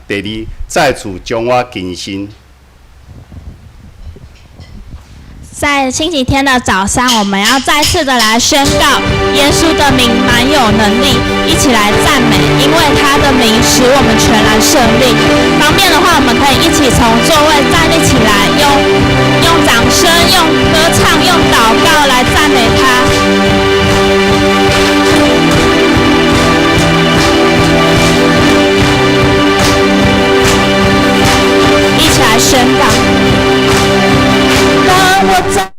第二，再次將我更新。在星期天的早上，我們要再次的來宣告耶穌的名滿有能力，一起來讚美，因為他的名使我們全然勝利。方便的話，我們可以一起從座位站立起來，用掌聲、用歌唱、用禱告來讚美他。一起來宣告。當我在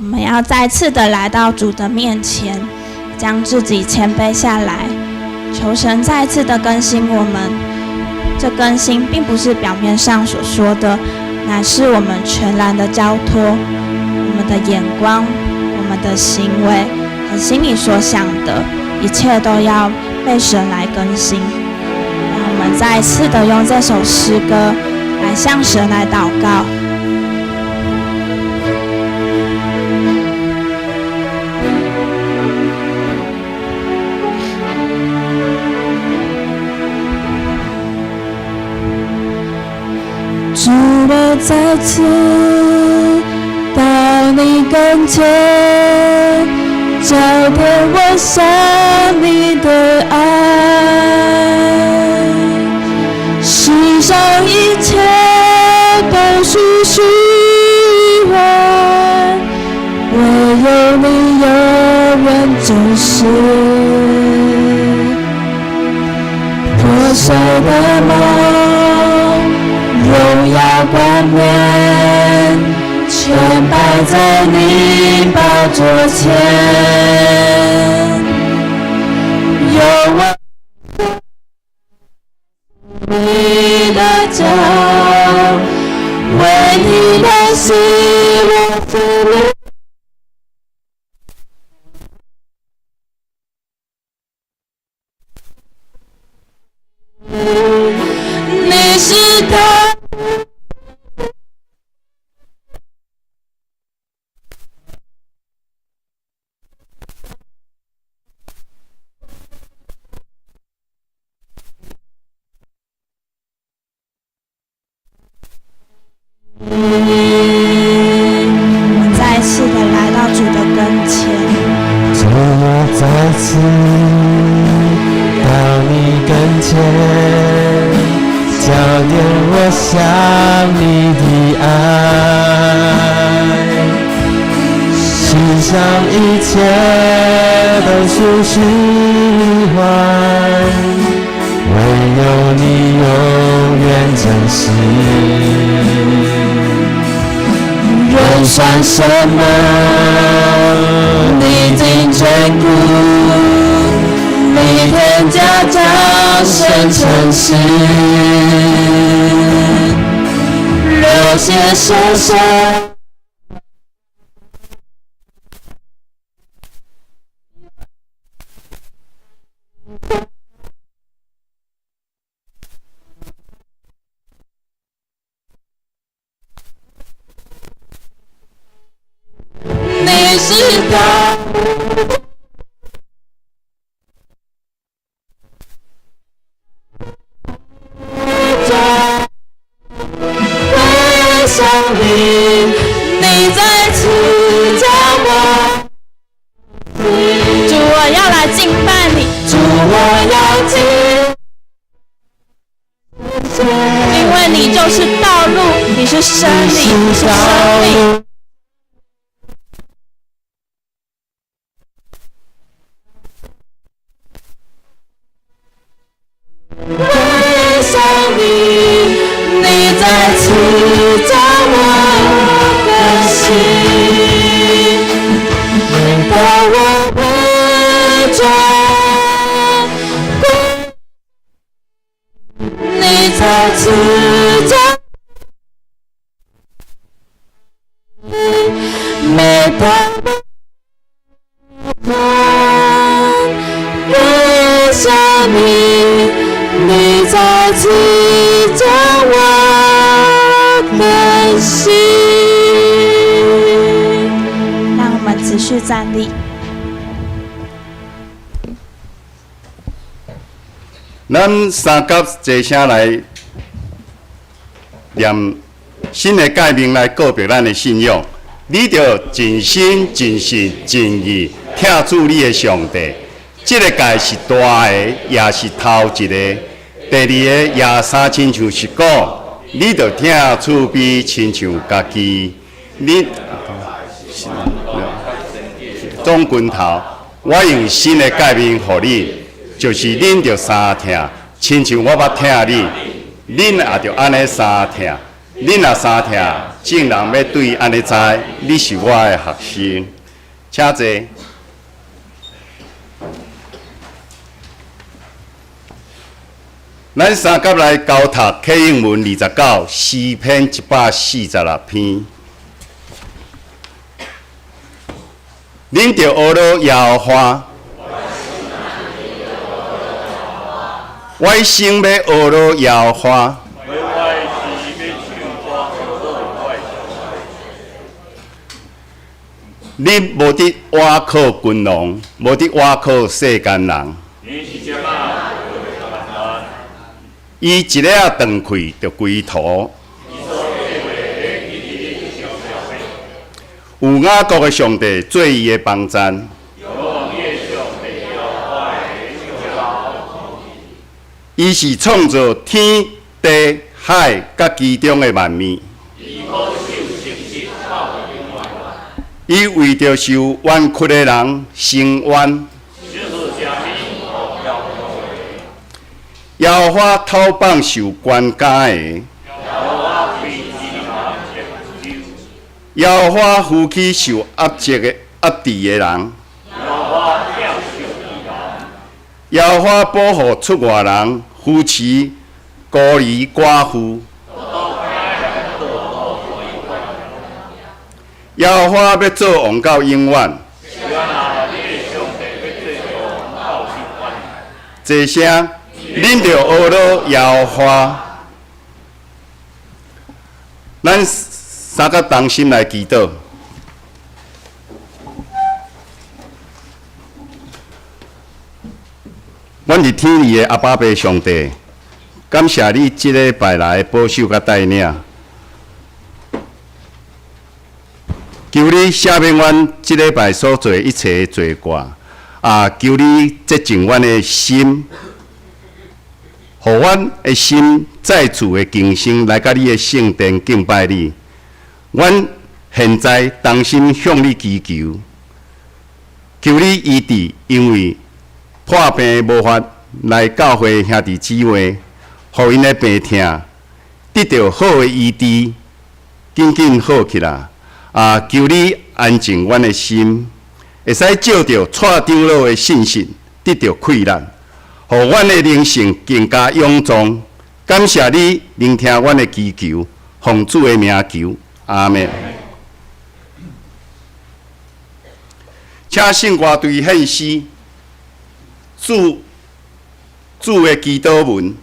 我們要再次的來到主的面前，將自己謙卑下來，求神再次的更新我們。這更新並不是表面上所說的，乃是我們全然的交託，我們的眼光、我們的行為和心裡所想的，一切都要被神來更新。讓我們再次的用這首詩歌來向神來禱告。主，我再次到你跟前，澆灌我想你的愛。世上一切都是虛幻，唯有你永遠真實。破碎的夢，榮耀冠冕，全擺在你寶座前，有我你的腳，為你的喜樂奮力。你是他。我們再次的來到主的跟前，主，我再次到你跟前，澆奠我想你的愛，世上一切都是虛幻，唯有你永遠真實。人算什麼？你竟眷顧，你天駕降生成世，流血捨身。你是他。归向你，你再次將我。主，我要來敬拜你，主，我要敬，因為你就是道路，你是真理，你是生命。歸向你，你再次將我更新。每當我回轉，你再次將，每當我歸向你，你再次將我更新。讓我們持續站立。咱三甲齊聲來念新的誡命來告別咱的信仰。你著盡心、盡性、盡意疼主你的上帝。這個誡是大的，也是頭一個。第二個也相親像是講，你著疼厝邊親像家己。你總拳頭，我用新的誡命予你，就是恁著相疼，親像我捌疼你，恁也著按呢相疼。恁若相疼，眾人欲對按呢知，你是我的學生。請坐。咱三甲來交讀啟應文29，詩篇146篇。恁著學了耶和華，我一生欲學了耶和華。你無佇倚靠君王，無佇倚靠世間人。伊一下仔斷氣就歸土。有雅各的上帝做伊的幫贊。伊是創造天地海佮其中的萬物。伊為著受冤屈的人伸冤。耶和華討放受關監的。耶和華扶起受壓制的壓制的人。耶和華保護出外人，扶持孤兒寡婦。耶和華欲做王到永遠。齊聲，恁著呵咾耶和華。咱三個同心來祈禱。阮佇天裡的阿爸父上帝，感謝你這禮拜來保守佮帶領，求你赦免阮這禮拜所做一切的罪過，啊！求你潔淨阮的心，予阮的心再次的更新，來到你的聖殿敬拜你。阮現在同心向你祈求，求你醫治，因為破病無法來教會兄弟姊妹，予𪜶的病痛得著好的醫治，緊緊好起來。啊！求你安靜阮的心，會使借著蔡長老的信息得著氣力，予阮的靈性更加勇壯。感謝你聆聽阮的祈求，奉主的名求，阿們。請聖歌隊獻詩，主主的祈禱文。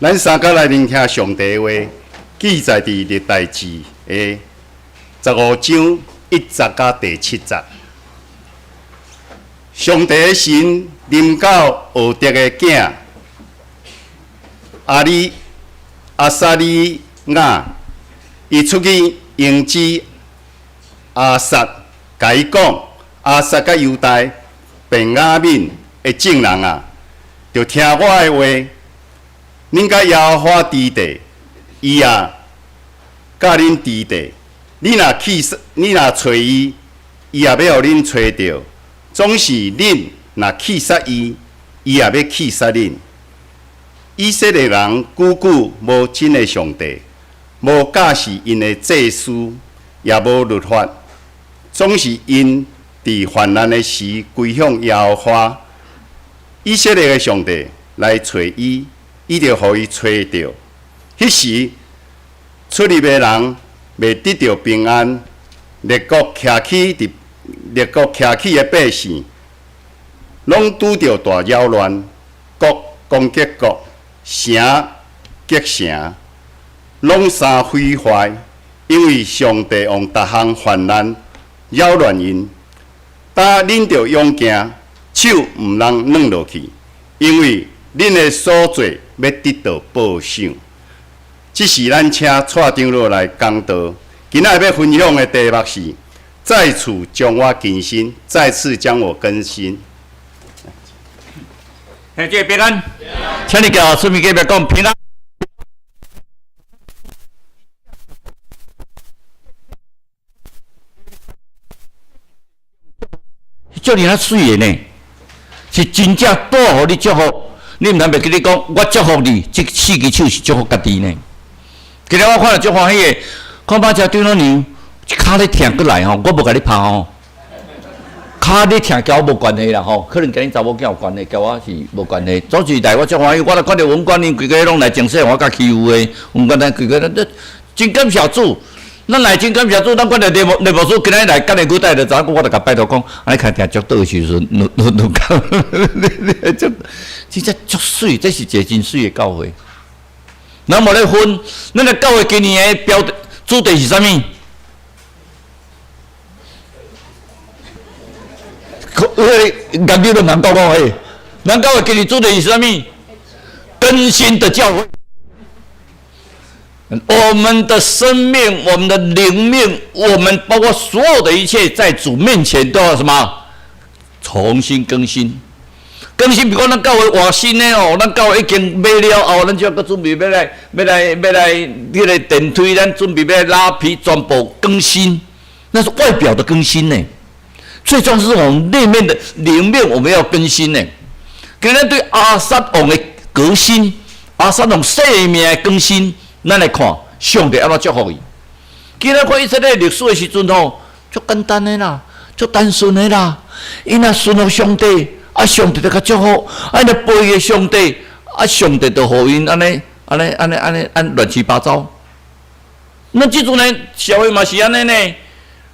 咱三個來聆聽上帝話，記載佇歷代志的15章1節到第7節。上帝的神臨到俄德的囝阿里阿撒利雅，伊出去迎接亞撒，共伊講：亞撒佮猶大、便雅憫的眾人啊，著聽我的話。恁佮耶和華治地，伊也佮恁治地。恁若去，恁若揣伊，伊也欲予恁揣著。總是恁若棄殺伊，伊也欲棄殺恁。以色列人久久無真的上帝，無教示𪜶的祭司，也無律法。總是𪜶佇患難的時歸向耶和華以色列的上帝來揣伊，伊就予伊揣著。彼時出入的人袂得著平安，列國徛起的百姓，攏拄著大擾亂，國攻擊國，城擊城，攏相毀壞，因為上帝用逐項患難擾亂𪜶。擔恁著勇行，手毋通軟落去，因為恁的所做欲得到報賞。這是咱請蔡長老來講道。今仔日欲分享的題目是：再次將我更新，再次將我更新。兄弟平安，請你共身邊隔壁講平安。遮爾仔媠的呢，是真正拄予你祝福，你毋通袂記你講，我祝福你，這四支手是祝福家己呢。今日我看著足歡喜的，看馬車長老娘，跤咧疼閣來吼，我無共你拍吼，跤咧疼佮我無關係啦吼，可能佮恁查某囝有關係，佮我是無關係。總是來我足歡喜，我來看著文官𪜶規家攏來精說，我較欺負的，文官咱規家咱真感謝主。咱來真感謝主，咱看著禮牧禮牧師今仔日來甲你古代就知影，我就共拜託講，按呢牽定足倒的時陣，兩兩兩工，足真正足媠，這是一个真媠的教會。咱無咧分，咱的教會今年的標主題是啥物？欸，研究都難講講嘿，咱教會今年主題是啥物？更新的教會。我們的生命，我們的靈命，我們包括所有的一切，在主面前都要什麼？重新更新，更新。比如講，咱教會換新的哦，咱教會已經買了後，咱就閣準備欲來，欲來，欲來，彼个電梯，咱準備欲來拉皮，全部更新。那是外表的更新呢，最重要是我們內面的靈面，我們要更新呢。今日對亞撒王的革新，亞撒王生命的更新。咱來看上帝按怎祝福伊。今仔看以色列歷史的時陣吼，足簡單的啦，足單純的啦。𪜶若順服上帝，啊，上帝就共祝福；啊，若背逆上帝，啊，上帝就予𪜶按呢、按呢、按呢、按呢、按亂七八糟。咱這陣呢，社會嘛是按呢呢。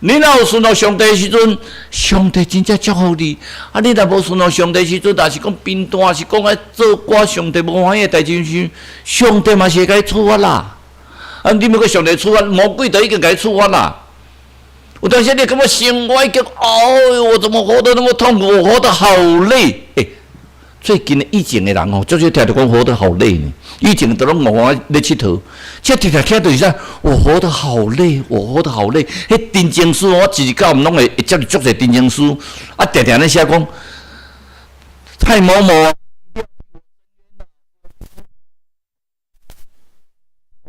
你若有順服上帝的時陣，上帝真正祝福你。啊，你若無順服上帝的時陣，若是講貧惰，是講愛做寡上帝無歡喜的代誌時，上帝嘛是會共你處罰啦。啊，你欲閣上帝處罰，魔鬼都已經共你處罰啦。有當時你感覺生活已經，哦，我怎麼活得那麼痛苦？我活得好累。欸，最近的以前的人吼，足少聽著講活得好累呢。以前都攏戇戇咧𨑨迌，這常常聽著是啥？我活得好累，我活得好累。彼陳情書我一日到晚攏會會接著足濟陳情書，啊，定定咧寫講蔡某某。哎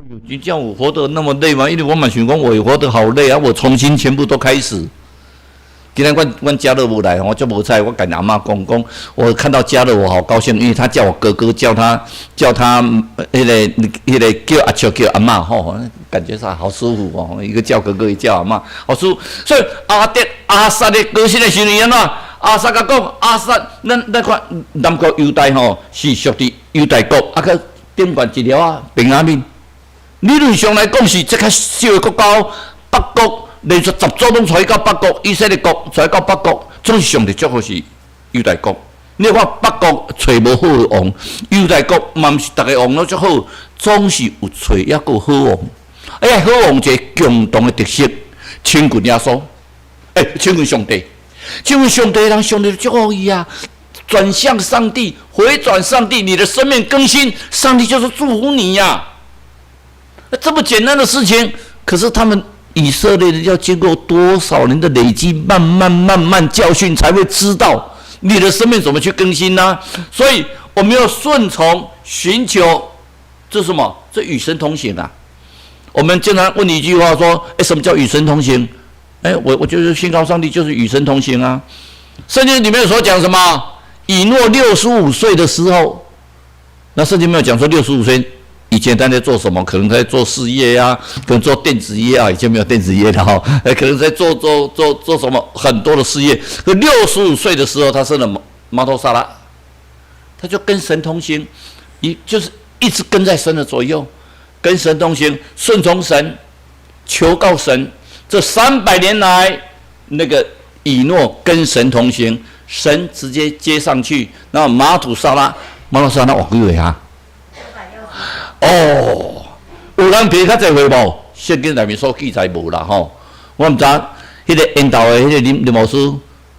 喲，真正有活得那麼累嗎？因為我嘛想講，我活得好累啊！我重新全部都開始。今天阮阮家樂無來，我足無彩。我共阿嬤講講，我看到家樂我好高興，因為他叫我哥哥，叫他叫他彼个彼个叫阿叔叫阿嬤吼，感覺上好舒服哦。一個叫哥哥，一個叫阿嬤，好舒服。所以亞得亞撒的更新的時陣按怎？亞撒共講，亞撒，咱咱看南國猶大吼是屬佇猶大國，啊閣頂懸一條仔便雅憫。理論上來講是這較小的國家，北國。連續十族攏傳到北國，以色列國傳到北國，總是上帝祝福是猶大國。你看北國揣無好的王，猶大國嘛毋是逐个王攏足好，總是有揣抑閣有好王。哎呀，好王一个共同的特色，親近耶穌，欸，親近上帝，親近上帝，人上帝就祝福伊啊，轉向上帝，回轉上帝，你的生命更新，上帝就是祝福你呀，啊。這麼簡單的事情，可是他們以色列人要經過多少年的累積，慢慢慢慢教訓，才會知道你的生命怎麼去更新呢，啊？所以我們要順從、尋求，這是什麼？這與神同行啊！我們經常問你一句話說：欸，什麼叫與神同行？欸，我就是信靠上帝，就是與神同行啊！聖經裡面所講什麼？以諾六十五歲的時候，那聖經沒有講說六十五歲以前他在做什麼？可能在做事業呀，啊，可能做電子業啊，以前沒有電子業的哈，可能在做做做做什麼很多的事業。可六十五歲的時候，他生了瑪土撒拉，他就跟神同行，就是一直跟在神的左右，跟神同行，順從神，求告神。這300年來，那個以諾跟神同行，神直接接上去。那瑪土撒拉，瑪土撒拉活幾歲啊？哦，有人比較濟歲無？聖經內面所記載無啦吼。我毋知彼個緣投的彼個林林牧師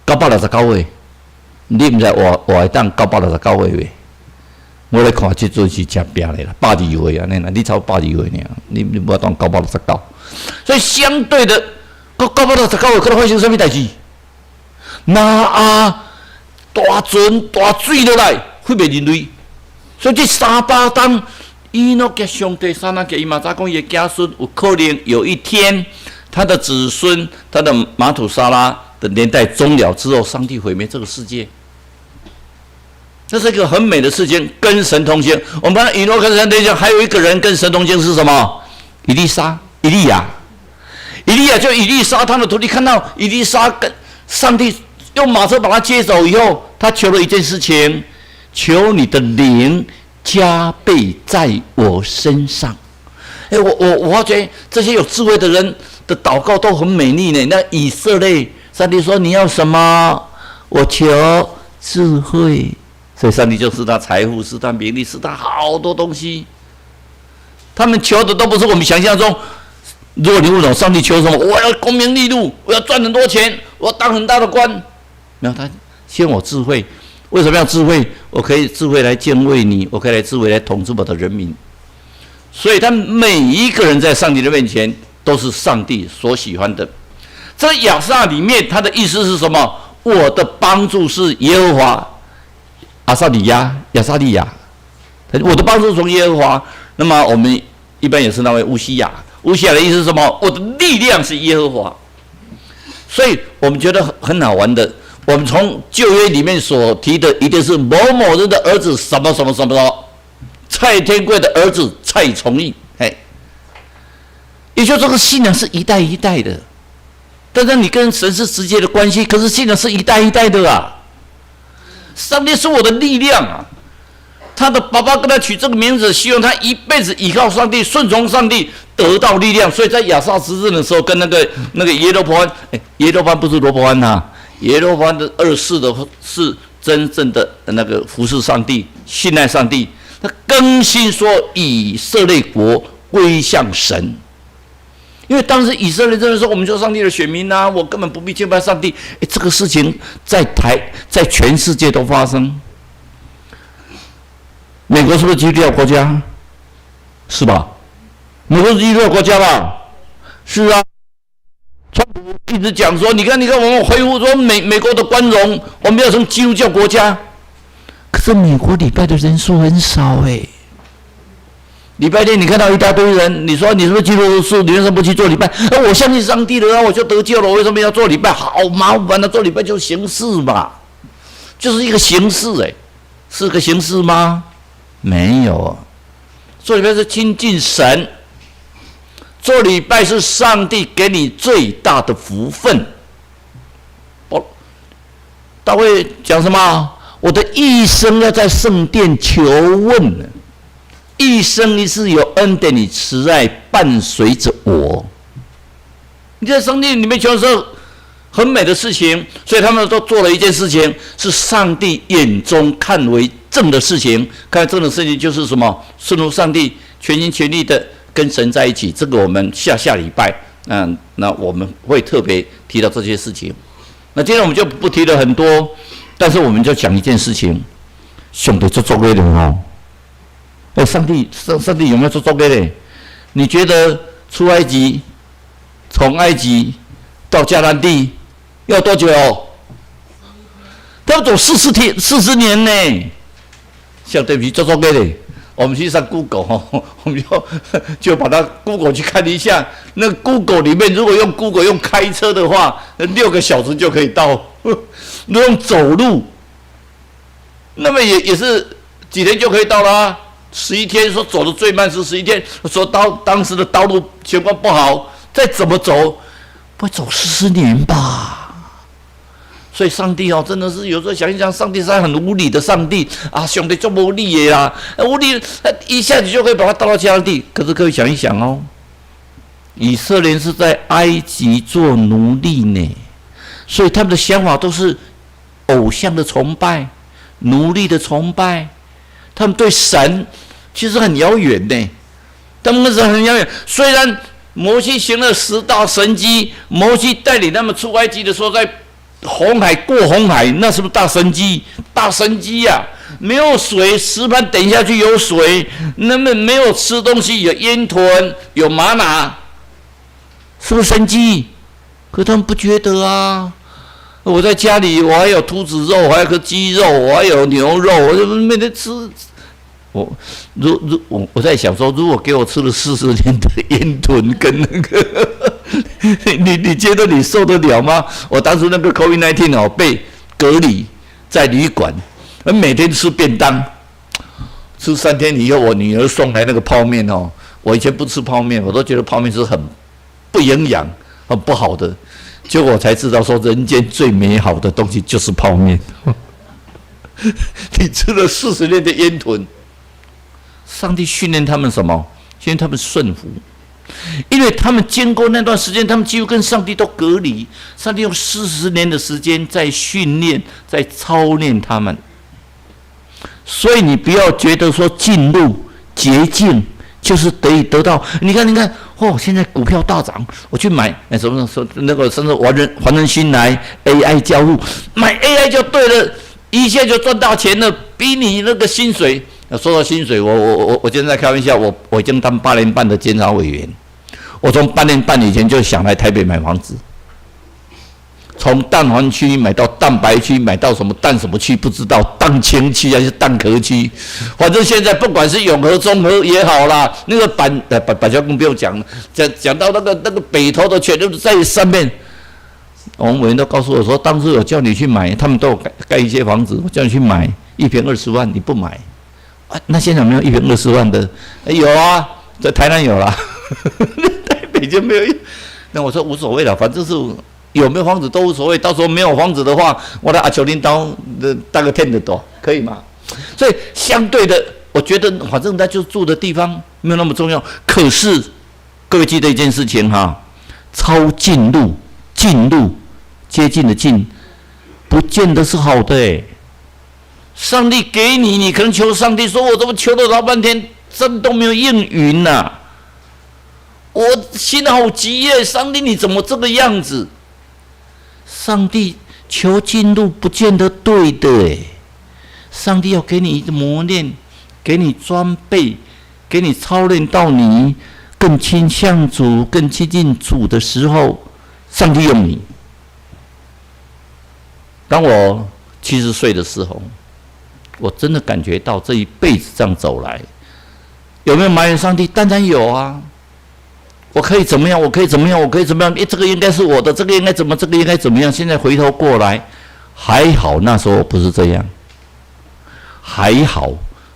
969歲，你毋知活活會當969歲袂？我咧看這陣是誠拼的啦，102歲按呢啦，你超百二歲爾，你無法當969，所以相對的，閣969歲，可能發生啥物代誌？挪亞大船大水落來，毀滅人類，所以這300冬，以諾佮上帝啥人伊嘛知講伊的子孫有可能有一天，他的子孫，他的瑪土撒拉的年代終了之後，上帝毀滅這個世界。這是一個很美的事情，跟神同行。我們看以諾跟神同行，還有一個人跟神同行是什麼？以利沙、以利亞。以利亞就以利沙他的徒弟，看到以利沙跟上帝用馬車把他接走以後，他求了一件事情：求你的靈加倍在我身上。哎，我發覺這些有智慧的人的禱告都很美麗呢。那以色列，上帝說你要什麼？我求智慧。所以上帝就賜他財富，賜他名利，賜他好多東西。他們求的都不是我們想象中。如果你問我上帝求什麼，我要功名利祿，我要賺很多錢，我要當很大的官。沒有，他先我智慧。為什麼要智慧？我可以智慧來敬畏你，我可以來智慧來統治我的人民。所以他每一個人在上帝的面前都是上帝所喜歡的。這亞薩裡面，他的意思是什麼？我的幫助是耶和華。亞薩里亞，亞薩利亞，我的幫助從耶和華。那麼我們一般也是那位烏西亞。烏西亞的意思是什麼？我的力量是耶和華。所以我們覺得很好玩的。我們從舊約裡面所提的，一定是某某人的兒子什麼什麼什麼，蔡天貴的兒子蔡崇義。嘿，也就這個信仰是一代一代的。但是你跟神是直接的關係，可是信仰是一代一代的啊。上帝是我的力量啊！他的爸爸跟他取這個名字，希望他一輩子依靠上帝，順從上帝，得到力量。所以在亞薩執政的時候，跟那個耶羅波安，欸，耶羅波安不是羅波安呐，耶羅波安的二世的是真正的那個服侍上帝、信賴上帝。他更新說以色列國歸向神，因為當時以色列人說：“我們就是上帝的選民吶，我根本不必敬拜上帝。”欸，這個事情在台，在全世界都發生。美國是不是基督教國家？是吧？美國是基督教國家吧？是啊。川普一直講說：“你看，你看，我們恢復說美國的光榮，我們要成基督教國家。”可是美國禮拜的人數很少哎。禮拜天你看到一大堆人，你說你是不是基督徒？你為什麼不去做禮拜？啊，我相信上帝了，我就得救了。我為什麼要做禮拜？好麻煩啊！做禮拜就形式嘛，就是一個形式哎，是個形式嗎？沒有，做禮拜是親近神，做禮拜是上帝給你最大的福分。哦，大衛講什麼？我的一生要在聖殿求問。一生一世有恩典與慈愛伴隨着我。你在聖殿裡面求的時候，很美的事情。所以他們都做了一件事情，是上帝眼中看為正的事情。看為正的事情就是什麼？順服上帝，全心全力的跟神在一起。這個我們下下禮拜，那我們會特別提到這些事情。那今天我們就不提了很多，但是我們就講一件事情：上帝足足的哦。哎，上帝上帝有沒有足足的咧？你覺得出埃及，從埃及到迦南地要多久？他要走40天、40年呢。相對比足足的咧，我們去上 Google 哈，我們就把它 Google 去看一下。那 Google 裡面，如果用 Google 用開車的話，6個小時就可以到；如果用走路，那麼也是幾天就可以到啦。11天，說走的最慢是十一天，說到當時的道路情況不好，再怎麼走，不會走四十年吧？所以上帝哦，真的是有時候想一想，上帝是很無理的上帝啊，上帝足無理的啦，無理，一下子就可以把他帶到迦南地。可是各位想一想哦，以色列是在埃及做奴隸呢，所以他們的想法都是偶像的崇拜、奴隸的崇拜。他們對神其實很遙遠呢，他們是很遙遠。雖然摩西行了十大神蹟，摩西帶領他們出埃及的時候，在紅海過紅海，那是不是大神蹟？大神蹟呀！沒有水，石磐點下去有水，那麼沒有吃東西，有煙豚，有嗎哪，是不是神蹟？可他們不覺得啊。我在家裡，我還有兔子肉，我還有個雞肉，我還有牛肉，我就每天吃。我如如我我在想說，如果給我吃了四十年的煙豚跟那個，你覺得你受得了嗎？我當時那個 COVID-19 哦，被隔離在旅館，每天吃便當，吃3天以後，我女兒送來那個泡麵哦，我以前不吃泡麵，我都覺得泡麵是很不營養、很不好的。結果我才知道說，人間最美好的東西就是泡麵。你吃了四十年的煙豚，上帝訓練他們什麼？訓練他們順服，因為他們經過那段時間，他們幾乎跟上帝都隔離。上帝用四十年的時間在訓練、在操練他們。所以你不要覺得說進入捷徑就是得以得到。你看，你看，哦，現在股票大漲，我去買，哎，什麼說那個甚至黃仁勳來 AI 教父，買 AI 就對了，一下就賺大錢了，比你那個薪水。說到薪水，我今天在開玩笑，我已經當8年半的監察委員，我從八年半以前就想來台北買房子，從蛋黃區買到蛋白區，買到什麼蛋什麼區不知道，蛋清區還是蛋殼區，反正現在不管是永和、中和也好啦，那個板橋更不用講，講到那個北投的全都在上面。我們委員都告訴我說，當初有叫你去買，他們都有蓋一些房子，我叫你去買，一坪20萬，你不買。啊，那現在有沒有一坪20萬的？有啊，在台南有啦，台北就沒有。那我說無所謂了，反正是有沒有房子都無所謂。到時候沒有房子的話，我來阿秋領導搭個 tent 多，可以嗎？所以相對的，我覺得反正他就住的地方沒有那麼重要。可是各位記得一件事情哈，抄近路、近路、接近的近，不見得是好的欸。上帝給你，你可能求上帝說：“我怎麼求了老半天，真都沒有應允吶？我心好急耶！上帝，你怎麼這個樣子？”上帝求近路不見得對的欸，上帝要給你一個磨練，給你裝備，給你操練到你更傾向主、更親近主的時候，上帝用你。當我70歲的時候，我真的感覺到這一輩子這樣走來，有沒有埋怨上帝？當然有啊！我可以怎麼樣？我可以怎麼樣？我可以怎麼樣？誒，這個應該是我的，這個應該怎麼？這個應該怎麼樣？現在回頭過來，還好那時候我不是這樣，還好。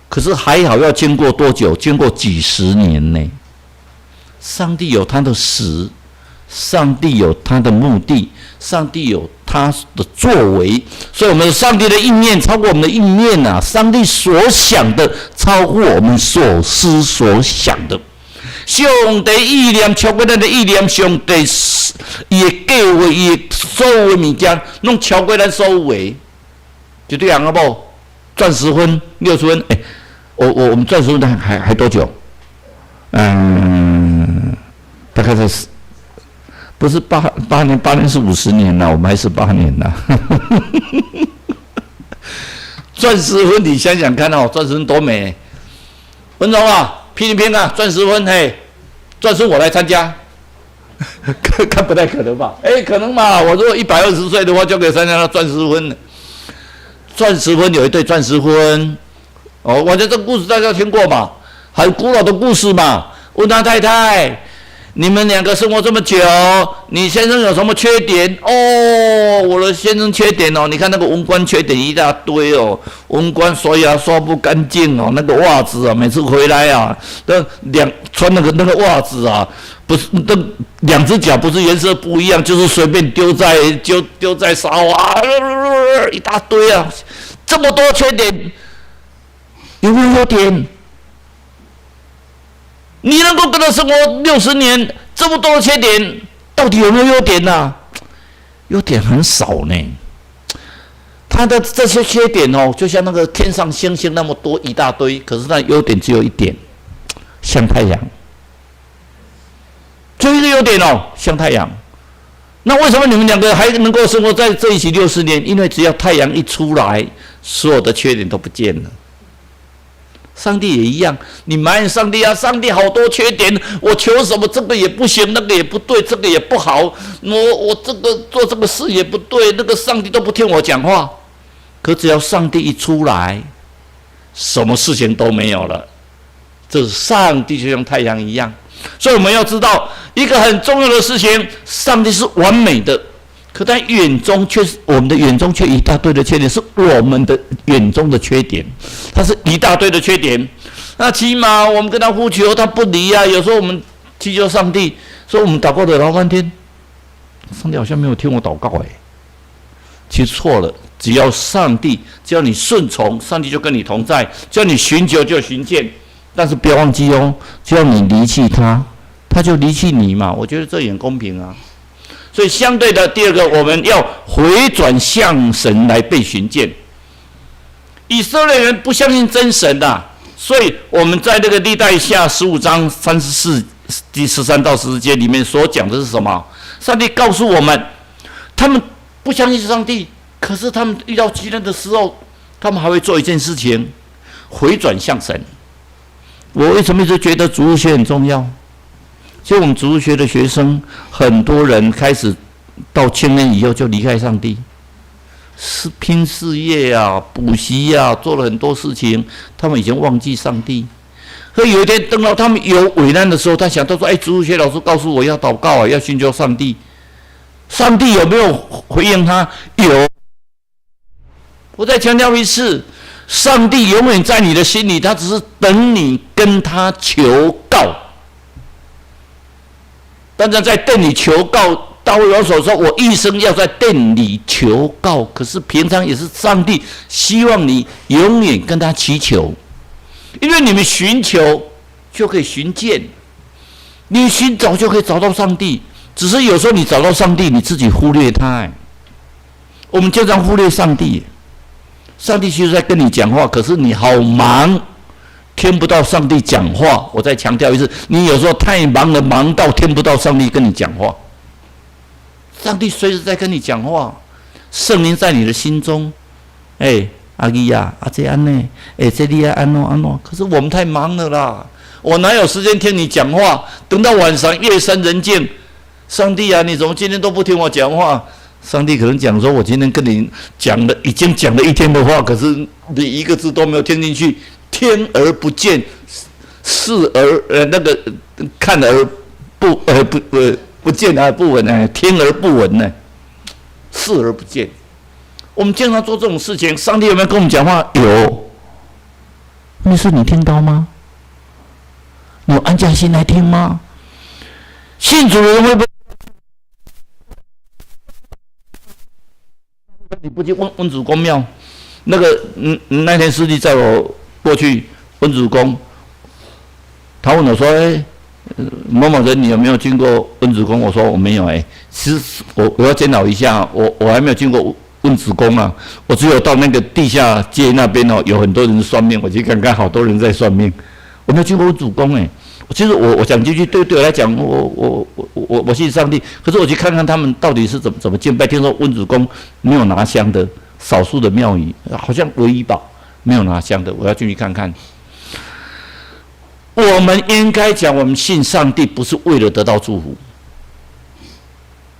可是還好要經過多久？經過幾十年呢？上帝有他的時，上帝有他的目的，上帝有他的作為，所以我們上帝的意念超過我們的意念吶，上帝所想的超過我們所思所想的。上帝意念超過咱的意念，上帝伊的計劃，伊的所有的物件，攏超過咱所有的，就這樣好無？鑽石婚60婚，欸，我們鑽石婚還多久？嗯，大概是，不是八年？八年是50年了，我們還是八年了。鑽石婚，你想想看哦，鑽石婚多美！文榮啊，拼一拼啊，鑽石婚嘿，鑽石我來參加，看看不太可能吧？哎，可能嘛？我如果120歲的話，就可以參加到鑽石婚。鑽石婚有一對鑽石婚，哦，我覺得這個故事大家聽過嘛？很古老的故事嘛。問他太太，你們兩個生活這麼久，你先生有什麼缺點？哦，我的先生缺點哦，你看那個文官缺點一大堆哦，文官刷牙刷不乾淨哦，那個襪子啊，每次回來啊，那兩穿那個襪子啊，不是那兩隻腳不是顏色不一樣，就是隨便丟在沙發，一大堆啊，這麼多缺點，有沒有優點？你能夠跟他生活60年，這麼多的缺點，到底有沒有優點呢？優點很少呢。他的這些缺點哦，就像那個天上星星那麼多一大堆，可是那優點只有一點，像太陽。就一個優點哦，像太陽。那為什麼你們兩個還能夠生活在這一起60年？因為只要太陽一出來，所有的缺點都不見了。上帝也一樣，你埋怨上帝啊，上帝好多缺點，我求什麼這個也不行，那個也不對，這個也不好，我這個做這個事也不對，那個上帝都不聽我講話。可只要上帝一出來，什麼事情都沒有了。這是上帝就像太陽一樣，所以我們要知道一個很重要的事情：上帝是完美的，可他眼中卻是我們的眼中卻一大堆的缺點，是我們的眼中的缺點，他是一大堆的缺點。那起碼我們跟他呼求，他不理啊。有時候我們祈求上帝，說我們禱告了老半天，上帝好像沒有聽我禱告哎。其實錯了，只要上帝，只要你順從，上帝就跟你同在；只要你尋求，就尋見。但是不要忘記哦，只要你離棄他，他就離棄你嘛。我覺得這也很公平啊。所以相對的，第二個，我們要回轉向神來被尋見。以色列人不相信真神的，所以我們在那個歷代下15章34第13到14節裡面所講的是什麼？上帝告訴我們，他們不相信上帝，可是他們遇到急難的時候，他們還會做一件事情，回轉向神。我為什麼一直覺得主日學很重要？其實我們主日學的學生，很多人開始到青年以後就離開上帝，是拼事業啊、補習啊，做了很多事情，他們已經忘記上帝。可有一天等到他們有危難的時候，他想到說：“哎，主日學老師告訴我要禱告啊，要尋求上帝。”上帝有沒有回應他？有。我再強調一次。上帝永遠在你的心裡，他只是等你跟他求告。但是在殿裡求告，大衛王所說：“我一生要在殿裡求告。”可是平常也是上帝希望你永遠跟他祈求，因為你們尋求就可以尋見，你尋找就可以找到上帝。只是有時候你找到上帝，你自己忽略他。我們經常忽略上帝。上帝其實在跟你講話，可是你好忙，聽不到上帝講話。我再強調一次，你有時候太忙了，忙到聽不到上帝跟你講話。上帝隨時在跟你講話，聖靈在你的心中。哎，阿姨呀，啊這按呢？哎，這裡啊按怎按怎？可是我們太忙了啦，我哪有時間聽你講話？等到晚上夜深人靜，上帝啊，你怎麼今天都不聽我講話？上帝可能講說：“我今天跟你講了，已經講了一天的話，可是你一個字都沒有聽進去，聽而不見，視而那個看而不見而不聞呢，聽而不聞呢，視而不見。我們經常做這種事情，上帝有沒有跟我們講話？有。你說你聽到嗎？你有安下心來聽嗎？信主的人會不會？你不去問溫主公廟，那個那天師弟載我過去溫主公，他問我說：“欸，某某人，你有沒有進過溫子宮？我說我沒有哎。其實我要檢討一下，我還沒有進過溫子宮啊。我只有到那個地下街那邊哦，有很多人算命，我去看看，好多人在算命。我沒有進過溫子宮哎。其實我講進去對我來講，我信上帝，可是我去看看他們到底是怎麼敬拜。聽說溫子宮沒有拿香的，少數的廟宇好像唯一吧，沒有拿香的，我要進去看看。我們應該講，我們信上帝不是為了得到祝福，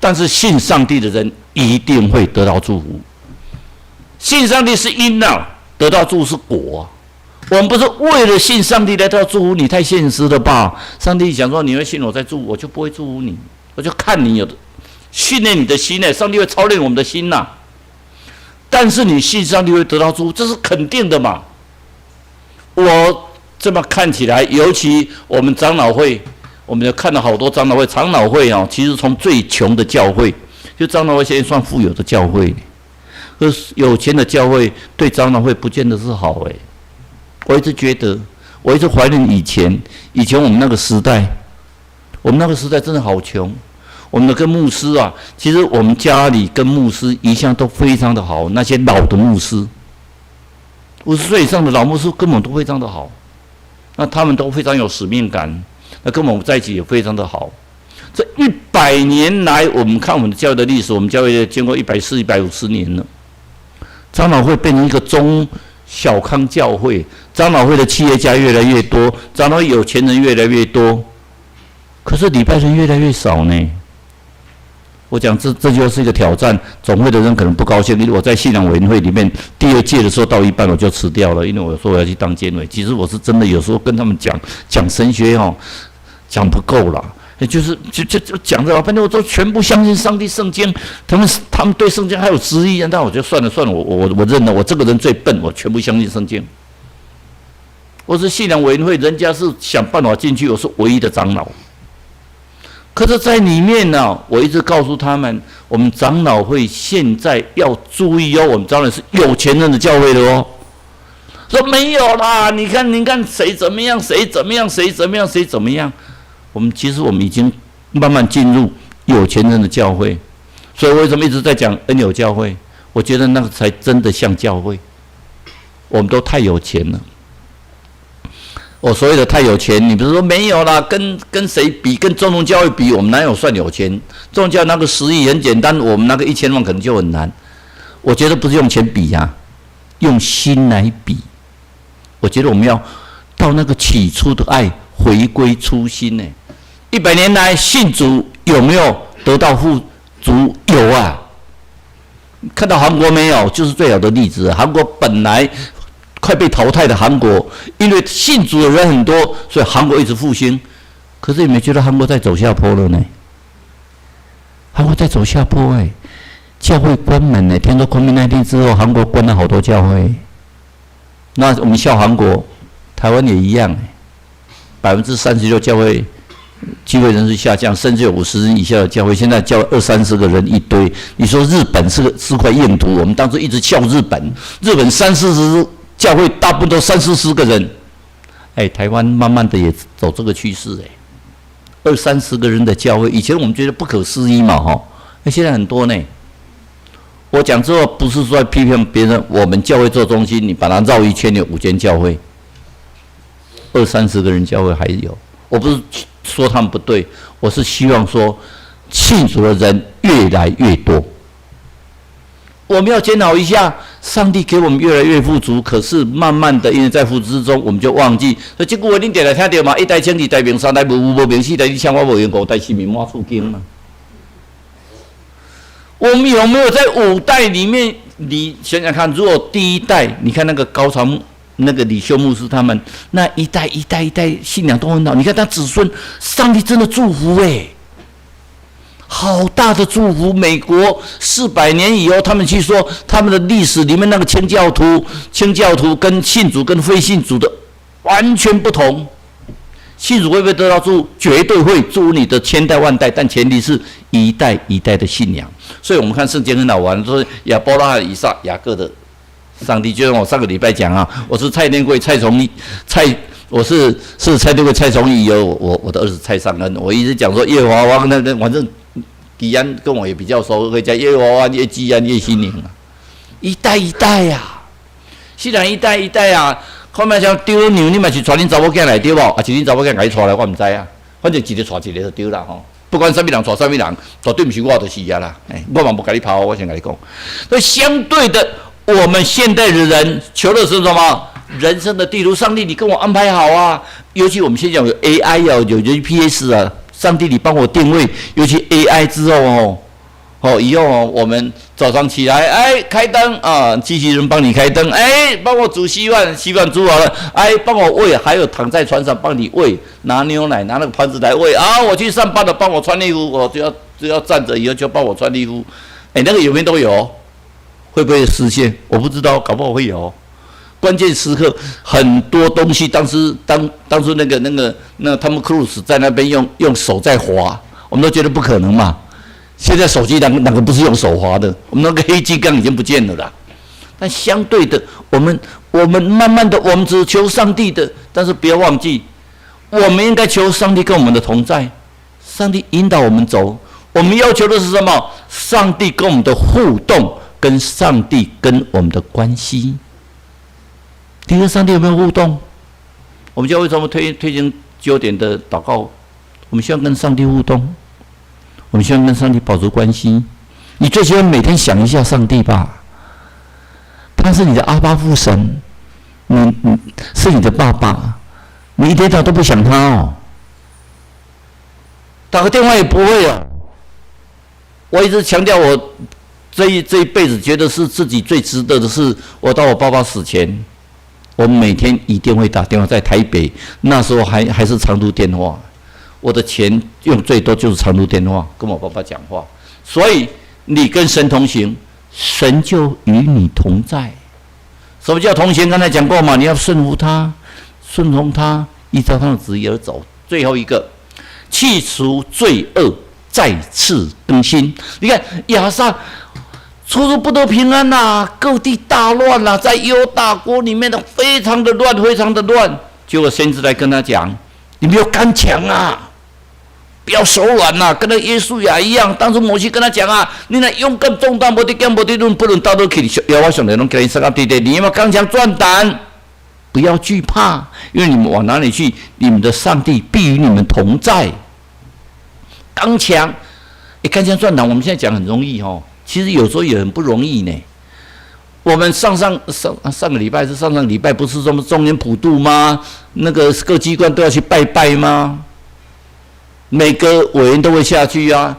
但是信上帝的人一定會得到祝福。信上帝是因啊，得到祝福是果啊。我們不是為了信上帝來得到祝福，你太現實了吧？上帝想說你會信我再祝福，我就不會祝福你，我就看你有的訓練你的心呢。上帝會操練我們的心吶。但是你信上帝會得到祝福，這是肯定的嘛。我這麼看起來，尤其我們長老會，我們就看了好多長老會。長老會啊，其實從最窮的教會，就長老會現在算富有的教會，可是有錢的教會對長老會不見得是好哎。我一直覺得，我一直懷念以前，以前我們那個時代，我們那個時代真的好窮。我們的跟牧師啊，其實我們家裡跟牧師一向都非常的好。那些老的牧師，50歲以上的老牧師跟我們都非常的好，那他們都非常有使命感，那跟我們在一起也非常的好。這100年來，我們看我們的教會的歷史，我們教會經過140、150年了，長老會變成一個中小康教會，長老會的企業家越來越多，長老會有錢人越來越多，可是禮拜人越來越少呢。我講這就是一個挑戰，總會的人可能不高興。因為我在信仰委員會裡面第二屆的時候到一半我就辭掉了，因為我說我要去當監委。其實我是真的有時候跟他們講講神學哦，講不夠了，就是就講着，反正我都全部相信上帝聖經。他們對聖經還有質疑，那我就算了算了，我認了，我這個人最笨，我全部相信聖經。我是信仰委員會，人家是想辦法進去，我是唯一的長老。可是，在裡面呢，我一直告訴他們，我們長老會現在要注意哦，我們長老是有錢人的教會的哦。說沒有啦，你看，你看誰怎麼樣，誰怎麼樣，誰怎麼樣，誰怎麼樣。我們其實我們已經慢慢進入有錢人的教會，所以為什麼一直在講恩友教會？我覺得那個才真的像教會。我們都太有錢了。我所謂的太有錢，你不是說沒有啦？跟誰比？跟中東教會比，我們哪有算有錢？中東教那個10億很簡單，我們那個1000萬可能就很難。我覺得不是用錢比呀，用心來比。我覺得我們要到那個起初的愛，回歸初心呢。100年來信主有沒有得到富足？有啊。看到韓國沒有？就是最好的例子。韓國本來快被淘汰的韓國，因為信主的人很多，所以韓國一直復興。可是你沒覺得韓國在走下坡了呢？韓國在走下坡哎，教會關門呢。聽說 COVID-19 之後，韓國關了好多教會。那我們笑韓國，台灣也一樣，36%教會聚會人數下降，甚至有50人以下的教會，現在教二三十個人一堆。你說日本是塊硬土，我們當初一直笑日本，日本三四十教會大部分都三四十個人，哎，台灣慢慢的也走這個趨勢哎，二三十個人的教會，以前我們覺得不可思議嘛哈，那現在很多呢。我講這話不是說批評別人，我們教會做中心，你把它繞一圈有五間教會，二三十個人教會還有，我不是說他們不對，我是希望說信主的人越來越多。我們要檢討一下，上帝給我們越來越富足，可是慢慢的，因為在富足之中，我們就忘記。所以這句話恁定來聽著嘛？一代清，二代明，三代無有無明，四代你請我無閒，五代是命滿厝金嘛。我們有沒有在五代裡面？你想想看，如果第一代，你看那個高長那個李修牧師他們那一代一代一代信仰都很好，你看他子孫，上帝真的祝福哎。好大的祝福！美國400年以後，他們去說他們的歷史裡面那個清教徒，清教徒跟信主跟非信主的完全不同。信主會不會得到祝福？絕對會祝福你的千代萬代，但前提是一代一代的信仰。所以我們看聖經很好玩，說亞伯拉罕、以撒、雅各的上帝，就像我上個禮拜講啊，我是蔡天貴、蔡崇蔡，我是蔡这个蔡崇义有我的儿子蔡尚恩，我一直讲说叶华旺那反正吉安跟我也比较熟，会叫叶华旺、叶吉安、叶新宁啊，一代一代呀，虽然一代一代啊，看覓像丟牛，你嘛是帶恁查某囝來對無？啊是恁查某囝共伊帶來，我毋知啊。反正一個帶一個就對啦吼。不管啥物人帶啥物人，絕對毋是我就是啊啦。欸，我嘛無共你拋，我先共你講。所以相對的，我們現代的人求的是什麼？人生的地圖，上帝，你跟我安排好啊！尤其我們現在有 AI 啊，有 GPS 啊，上帝，你幫我定位。尤其 AI 之後哦，哦，以後哦，我們早上起來，哎，開燈啊，機器人幫你開燈，哎，幫我煮稀飯，稀飯煮好了，哎，幫我餵，還有躺在床上幫你餵，拿牛奶，拿那個盤子來餵啊，我去上班了，幫我穿衣服，我就要站着，以後就幫我穿衣服，哎，那個有沒有都有，會不會實現？我不知道，搞不好會有。關鍵時刻，很多東西，當時當初那湯姆克魯斯在那邊用手在滑，我們都覺得不可能嘛。現在手機哪個不是用手滑的？我們那個黑金剛已經不見了啦。但相對的，我們慢慢的，我們只求上帝的，但是不要忘記，我們應該求上帝跟我們的同在，上帝引導我們走。我們要求的是什麼？上帝跟我們的互動，跟上帝跟我們的關係。你跟上帝有沒有互動？我們教會為什麼推行9點的禱告？我們希望跟上帝互動，我們希望跟上帝保持關係。你最起碼每天想一下上帝吧，他是你的阿爸父神，你是你的爸爸，你一天到晚都不想他哦，打個電話也不會哦。我一直強調，我這一輩子覺得是自己最值得的是，我到我爸爸死前，我每天一定會打電話，在台北那時候還是長途電話，我的錢用最多就是長途電話跟我爸爸講話。所以你跟神同行，神就與你同在。什麼叫同行？剛才講過嘛，你要順服他，順從他，依照他的旨意而走。最後一個，去除罪惡，再次更新。你看亞撒處處不得平安吶，各地大亂吶，在猶大國裡面的非常的亂，非常的亂。結果先知來跟他講：“你們要剛強啊，不要手軟吶，跟那約書亞一樣。當初摩西跟他講啊，你若勇敢壯膽，無得驚，無得論，不論佗落去，耶和華上帝攏共你設立地，你要剛強壯膽，不要懼怕，因為你們往哪裡去，你們的上帝必與你們同在。剛強，哎，剛強壯膽，我們現在講很容易哦。其實有時候也很不容易呢。我們上上上上個禮拜是上上禮拜，不是說中元普渡嗎？那個各機關都要去拜拜嗎？每個委員都會下去啊。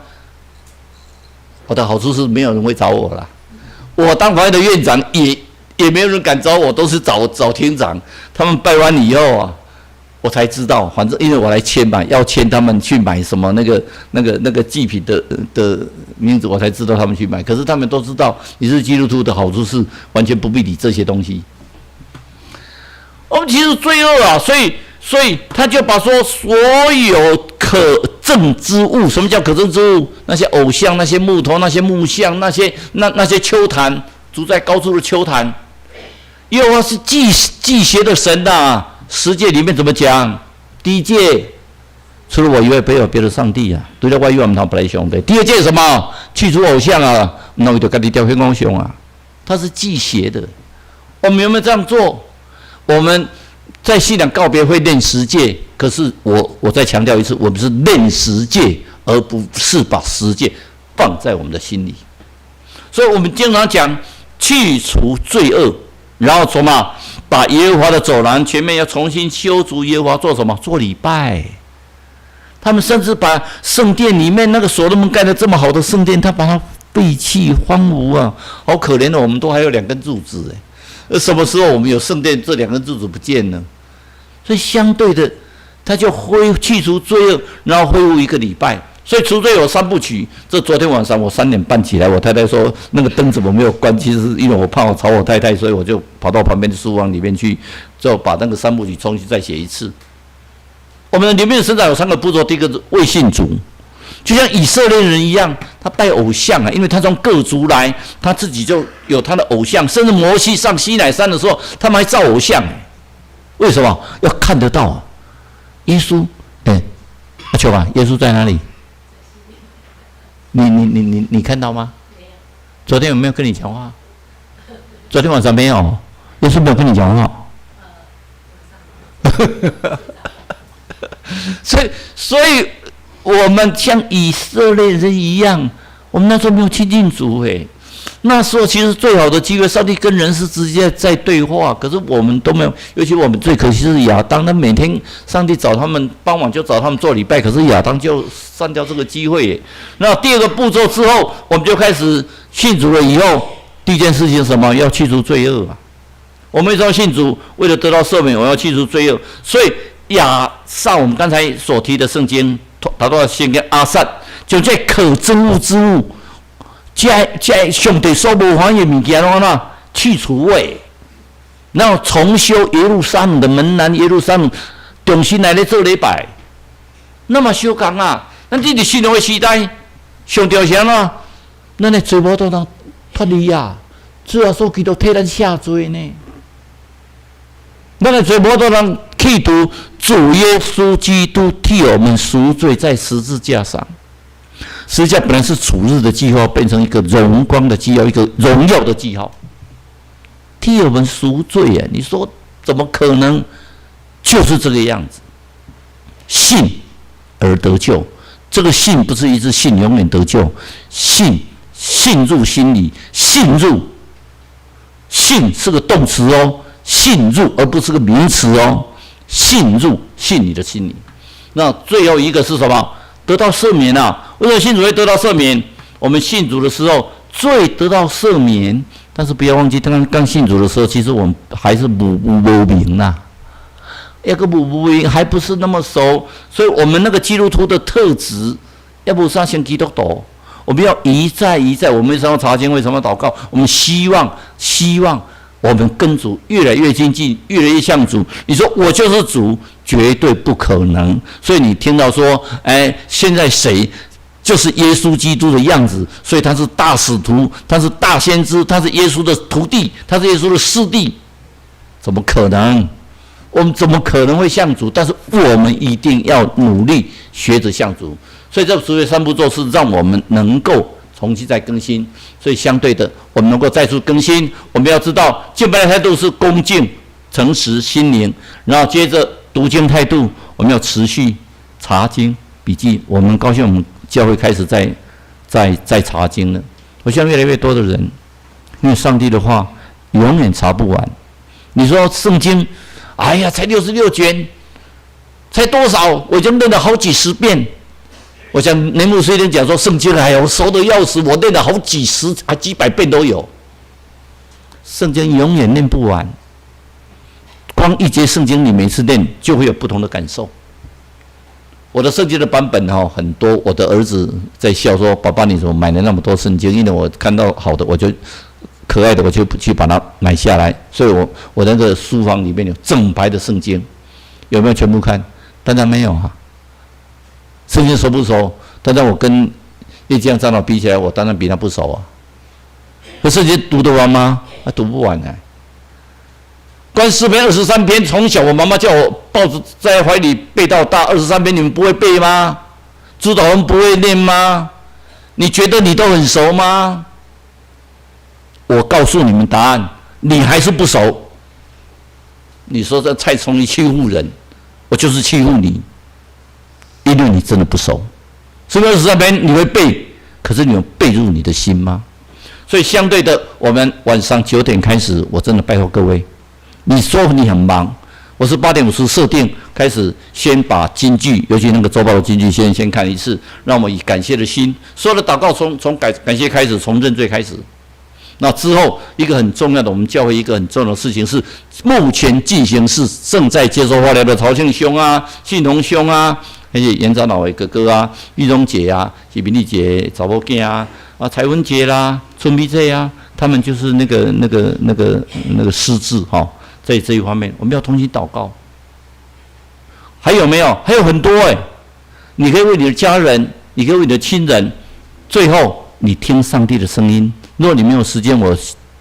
我的好處是沒有人會找我啦。我當法院的院長也沒有人敢找我，都是找找廳長。他們拜完以後啊，我才知道，反正因為我來簽嘛，要簽他們去買什麼那個祭品的名字，我才知道他們去買。可是他們都知道你是基督徒的好處是完全不必理這些東西。我們其實罪惡啊，所以他就把說所有可憎之物，什麼叫可憎之物？那些偶像、那些木頭、那些木像、那些丘壇，築在高處的丘壇，耶和華是忌邪的神吶。十誡裡面怎麼講？第一誡，除了我以外，沒有別的上帝啊！除了我以外，毋通別的上帝。第二誡什麼？去除偶像啊！那我就家己雕天光像啊！他是忌邪的。我們有沒有這樣做？我們在信仰告別會念十誡，可是我再強調一次，我們是念十誡，而不是把十誡放在我們的心裡。所以我們經常講去除罪惡，然後什麼？把耶和華的走廊前面要重新修築，耶和華做什麼？做禮拜。他們甚至把聖殿裡面那個所羅門蓋的這麼好的聖殿，他把它廢棄荒蕪啊，好可憐的。我們都還有兩根柱子哎，什麼時候我們有聖殿，這兩根柱子不見了？所以相對的，他就恢去除罪惡，然後恢復一個禮拜。所以除罪有三部曲。這昨天晚上我3點半起來，我太太說那個燈怎麼沒有關？其實是因為我怕我吵我太太，所以我就跑到旁邊的書房裡面去，就把那個三部曲重新再寫一次。我們裡面的成長有三個步驟：第一個是未信主，就像以色列人一樣，他拜偶像啊，因為他從各族來，他自己就有他的偶像，甚至摩西上西乃山的時候，他們還造偶像。为什么要看得到？耶稣，哎，阿秋啊，耶稣在哪里？你看到吗？昨天有没有跟你讲话？昨天晚上没有，耶稣没有跟你讲话。所以我们像以色列人一样，我们那时候没有亲近主哎。那时候其实最好的机会，上帝跟人是直接在对话，可是我们都没有。尤其我们最可惜是亚当，他每天上帝找他们傍晚就找他们做礼拜，可是亚当就删掉这个机会。那第二个步骤之后，我们就开始信主了。以后第一件事情是什么？要去除罪恶啊！我们说信主，为了得到赦免，我要去除罪恶。所以亚撒，我们刚才所提的圣经，他都要先跟阿撒，就这可憎恶之物。這上帝所無歡喜的物件，攏按怎去除欸？然後重修耶路撒冷的門欄，耶路撒冷重新來咧做禮拜。那麼相仝啊！咱這佇新約的時代，上帝是按怎？咱的罪無法度通脫離啊！主耶穌基督替咱赦罪呢。咱的罪無法度通去除，主耶穌基督替我們贖罪，在十字架上。十字架本來是主日的記號，變成一個榮光的記號，一個榮耀的記號，替我們贖罪啊！你說怎麼可能？就是這個樣子，信而得救。這個信不是一直信永遠得救，信信入心裡，信入，信是個動詞哦，信入而不是個名詞哦，信入信你的心裡。那最後一個是什麼？得到赦免啊！為什麼信主會得到赦免？我們信主的時候，罪得到赦免，但是不要忘記，剛剛信主的時候，其實我們還是無明呐，一個無明還不是那麼熟，所以我們那個基督徒的特質，要不上像基督徒，我們要一再一再，我們為什麼查經？為什麼禱告？我們希望我們跟主越來越親近，越來越像主。你說我就是主，絕對不可能。所以你聽到說，哎，現在誰就是耶穌基督的樣子？所以他是大使徒，他是大先知，他是耶穌的徒弟，他是耶穌的師弟，怎麼可能？我們怎麼可能會像主？但是我們一定要努力學着像主。所以這所謂三步驟是讓我們能夠重新再更新。所以相對的，我們能夠再次更新，我們要知道敬拜的態度是恭敬、誠實、心靈，然後接着讀經態度，我們要持續查經筆記。我們高興，我們教會開始在查經了。我希望越來越多的人，因為上帝的話永遠查不完。你說聖經，哎呀，才66卷，才多少？我已經念了好幾十遍。我想林牧師一定講說，聖經哎，我熟得要死，我念了好幾十、還幾百遍都有。聖經永遠念不完，光一節聖經，你每次念就會有不同的感受。我的聖經的版本哈很多，我的兒子在笑說：“爸爸，你怎麼買了那麼多聖經？”因為我看到好的，我就可愛的，我就去把它買下來。所以我那個書房裡面有整排的聖經，有沒有全部看？當然沒有哈。聖經熟不熟？當然我跟葉江長老比起來，我當然比他不熟啊。可聖經讀得完嗎？啊，讀不完哎。光詩篇23篇，從小我媽媽叫我抱着在懷裡背到大。二十三篇你們不會背嗎？主禱文不會念嗎？你覺得你都很熟嗎？我告訴你們答案，你還是不熟。你說這蔡聰你欺負人，我就是欺負你。因為你真的不熟，詩篇23篇你會背，可是你有背入你的心嗎？所以相對的，我們晚上9點開始，我真的拜託各位，你說你很忙，我是8點50設定開始，先把金句，尤其那個週報的金句先看一次，讓我們以感謝的心，所有的禱告從感謝開始，從認罪開始。那之後一個很重要的，我們教會一個很重要的事情是，目前進行是正在接受化療的曹慶兄啊、信同兄啊。那些嚴長老的哥哥啊、玉榮姐啊、是明麗姐、查某囝啊、啊彩文姐啦、春美姐啊，他們就是那個失智哈，在這一方面，我們要同心禱告。還有沒有？還有很多哎，你可以為你的家人，你可以為你的親人，最後你聽上帝的聲音。如果你沒有時間，我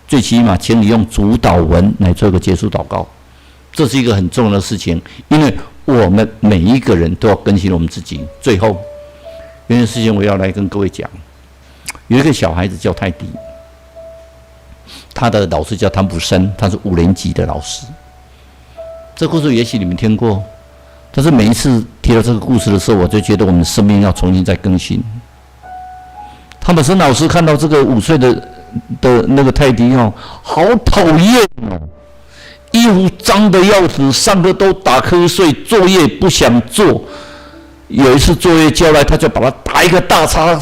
最起碼請你用主禱文來做一個結束禱告。這是一個很重要的事情，因為我們每一個人都要更新我們自己。最後，有件事情我要來跟各位講，有一個小孩子叫泰迪，他的老師叫湯普森，他是五年級的老師。這故事也許你們聽過，但是每一次提到這個故事的時候，我就覺得我們生命要重新再更新。湯普森老師看到這個5歲的那個泰迪哦，好討厭哦，衣服髒得要死，上課都打瞌睡，作業不想做。有一次作業交來，他就把他打一個大叉，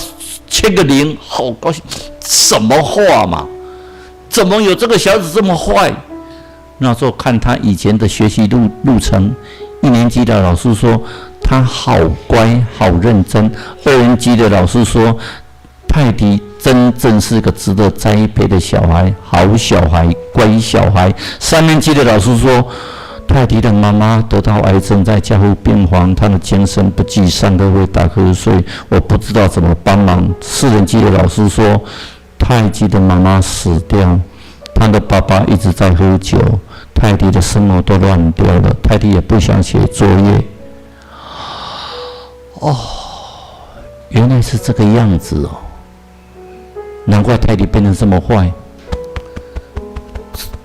簽個零，好高興。什麼話嘛？怎麼有這個小子這麼壞？那時候看他以前的學習路程，一年級的老師說他好乖好認真，二年級的老師說泰迪真正是個值得栽培的小孩，好小孩，乖小孩。三年級的老師說，泰迪的媽媽得到癌症，在加護病房，他的精神不濟，上課會打瞌睡，我不知道怎麼幫忙。四年級的老師說，泰迪的媽媽死掉，他的爸爸一直在喝酒，泰迪的生活都亂掉了，泰迪也不想寫作業。哦，原來是這個樣子哦，難怪泰迪變得這麼壞。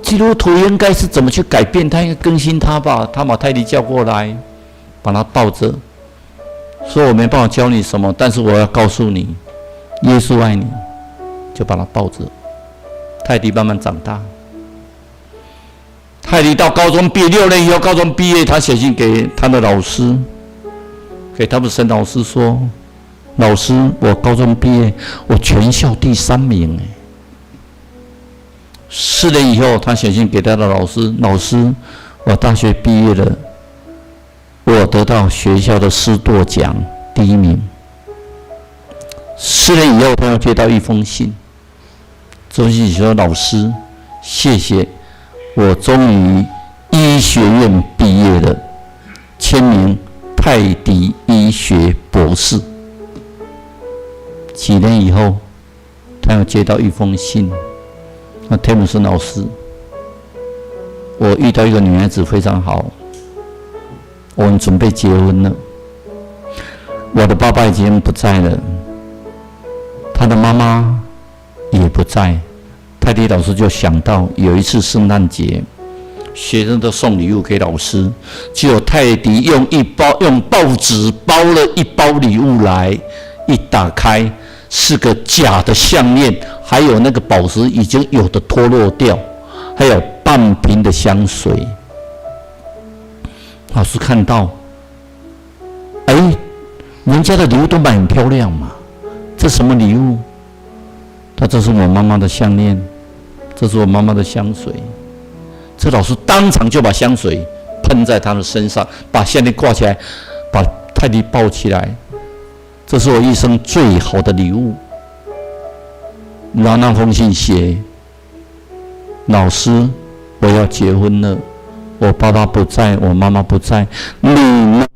基督徒應該是怎麼去改變他？應該更新他吧。他把泰迪叫過來，把他抱着，說：“我沒辦法教你什麼，但是我要告訴你，耶穌愛你。”就把他抱着。泰迪慢慢長大。泰迪到高中畢業6年以後，高中畢業，他寫信給他的老師，給他們沈老師說：“老師，我高中畢業，我全校第三名。”4年以後，他寫信給他的老師：“老師，我大學畢業了，我得到學校的師鐸獎第一名。”四年以後，他又接到一封信，這封信說：“老師，謝謝，我終於醫學院畢業了，簽名泰迪醫學博士。”幾年以後，他又接到一封信。那天姆森老師，我遇到一個女孩子非常好，我們準備結婚了。我的爸爸已經不在了，他的媽媽也不在。泰迪老師就想到有一次聖誕節，學生都送禮物給老師，只有泰迪用報紙包了一包禮物來，一打開是個假的項鏈。還有那個寶石已經有的脫落掉，還有半瓶的香水。老師看到，哎，人家的禮物都買很漂亮嘛，這什麼禮物？他這是我媽媽的項鏈，這是我媽媽的香水。這老師當場就把香水噴在他的身上，把項鏈掛起來，把泰迪抱起來。這是我一生最好的禮物。然後那封信寫：“老師，我要結婚了，我爸爸不在，我媽媽不在，你們。”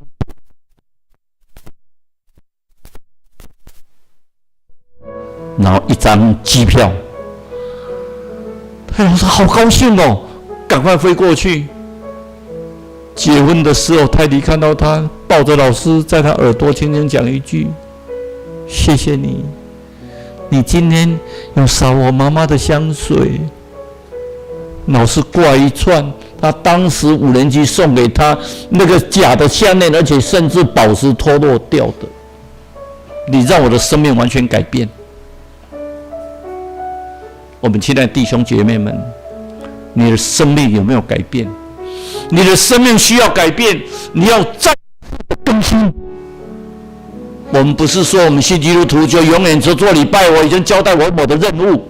然後一張機票，泰老師好高興哦，趕快飛過去。結婚的時候，泰迪看到他抱着老師，在他耳朵輕輕講一句：“謝謝你。”你今天又灑我媽媽的香水。老師掛一串，他當時五年級送給他那個假的項鏈，而且甚至寶石脫落掉的。你讓我的生命完全改變。我們親愛的弟兄姐妹們，你的生命有沒有改變？你的生命需要改變，你要再更新。我們不是說我們信基督徒就永遠只做禮拜，我已經交代我的任務。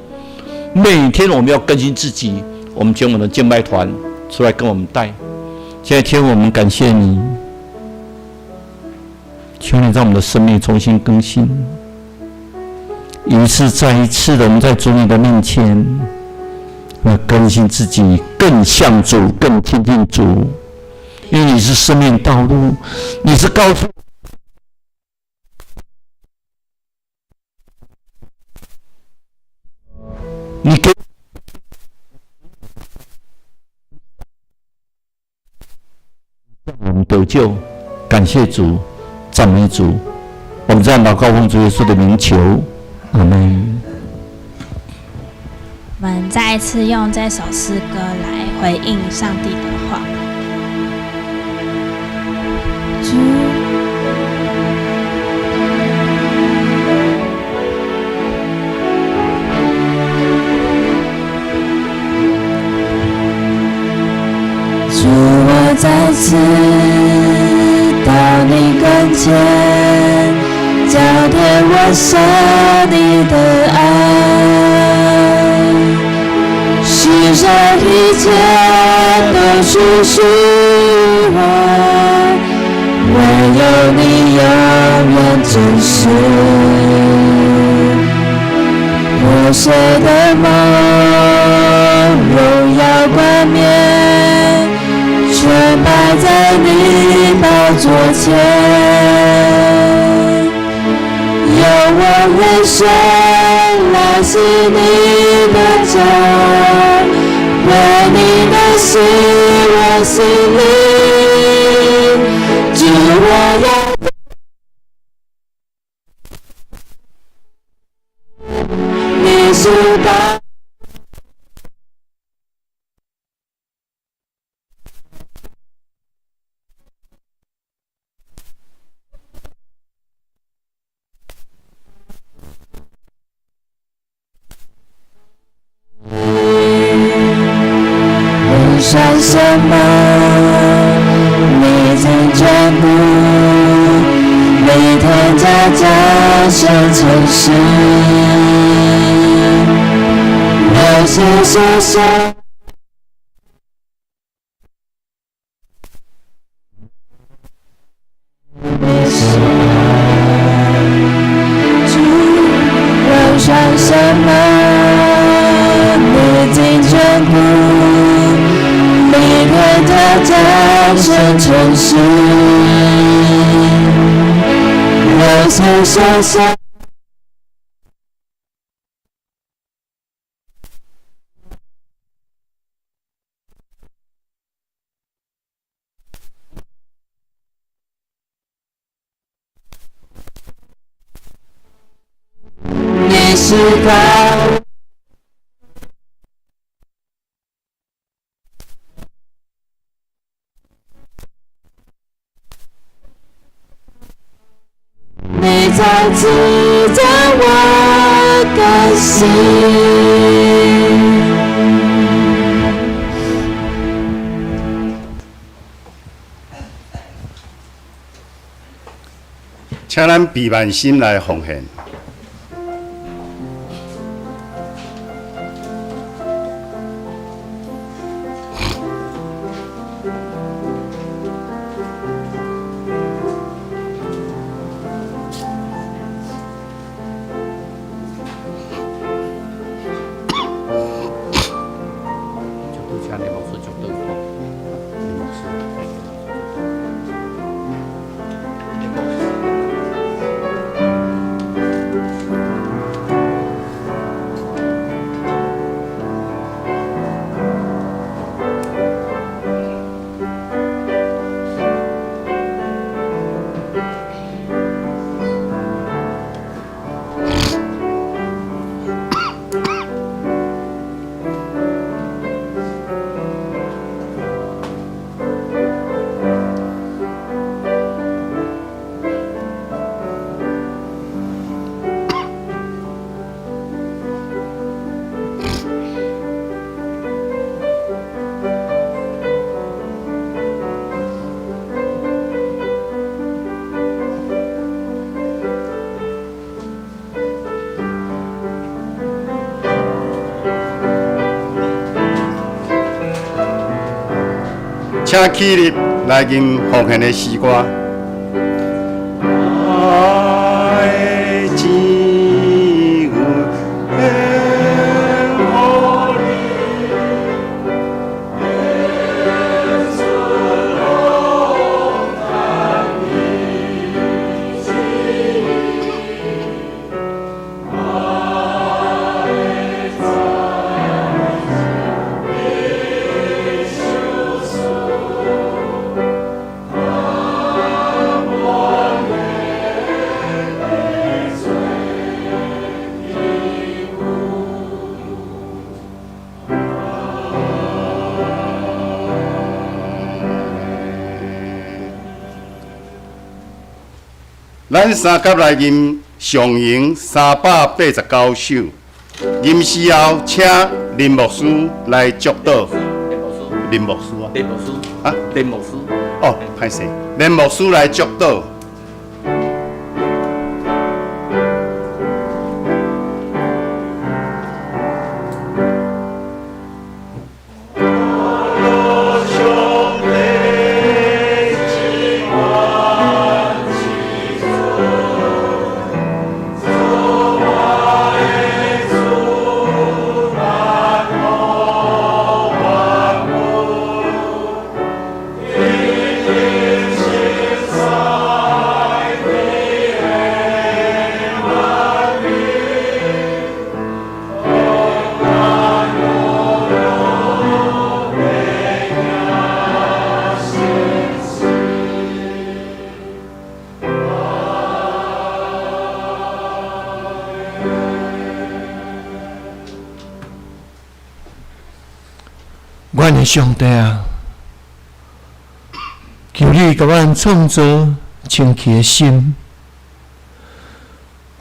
每天我們要更新自己。我們請我們的敬拜團出來跟我們帶。現在天父，我們感謝你，求你讓我們的生命重新更新。一次再一次的，我們在主你的面前，來更新自己，更像主，更親近主。因為你是生命道路，你是告訴。你給得救。感謝主，讚美主。我們這樣禱告，奉主耶穌的名求，阿們。我們再一次用這首詩歌來回應上帝的話。主，主，我再次到你跟前，澆奠我生你的愛。世上一切都是虛幻，唯有你永遠真實。破碎的夢，榮耀冠冕，全擺在你寶座前。用我人生來洗你的腳，為你的心我心靈，主我要你是大。算什麼？你曾眷顧，你天家降生成世，流血捨身。你是主，我算什麼？你竟眷顧。你天家降生成世，流血捨身。你是高。你再次將我更新。請咱閉萬心來奉獻。請起立來吟奉獻的詩歌。愛只有獻予你，耶穌攏在你心裡，愛在你手中。咱三甲來吟上詠389首，吟詩後請林牧師來祝禱。林牧師啊？林牧師啊？林牧師。哦，歹勢，林牧師來祝禱。阮的上帝啊，求你共阮創造清氣的心，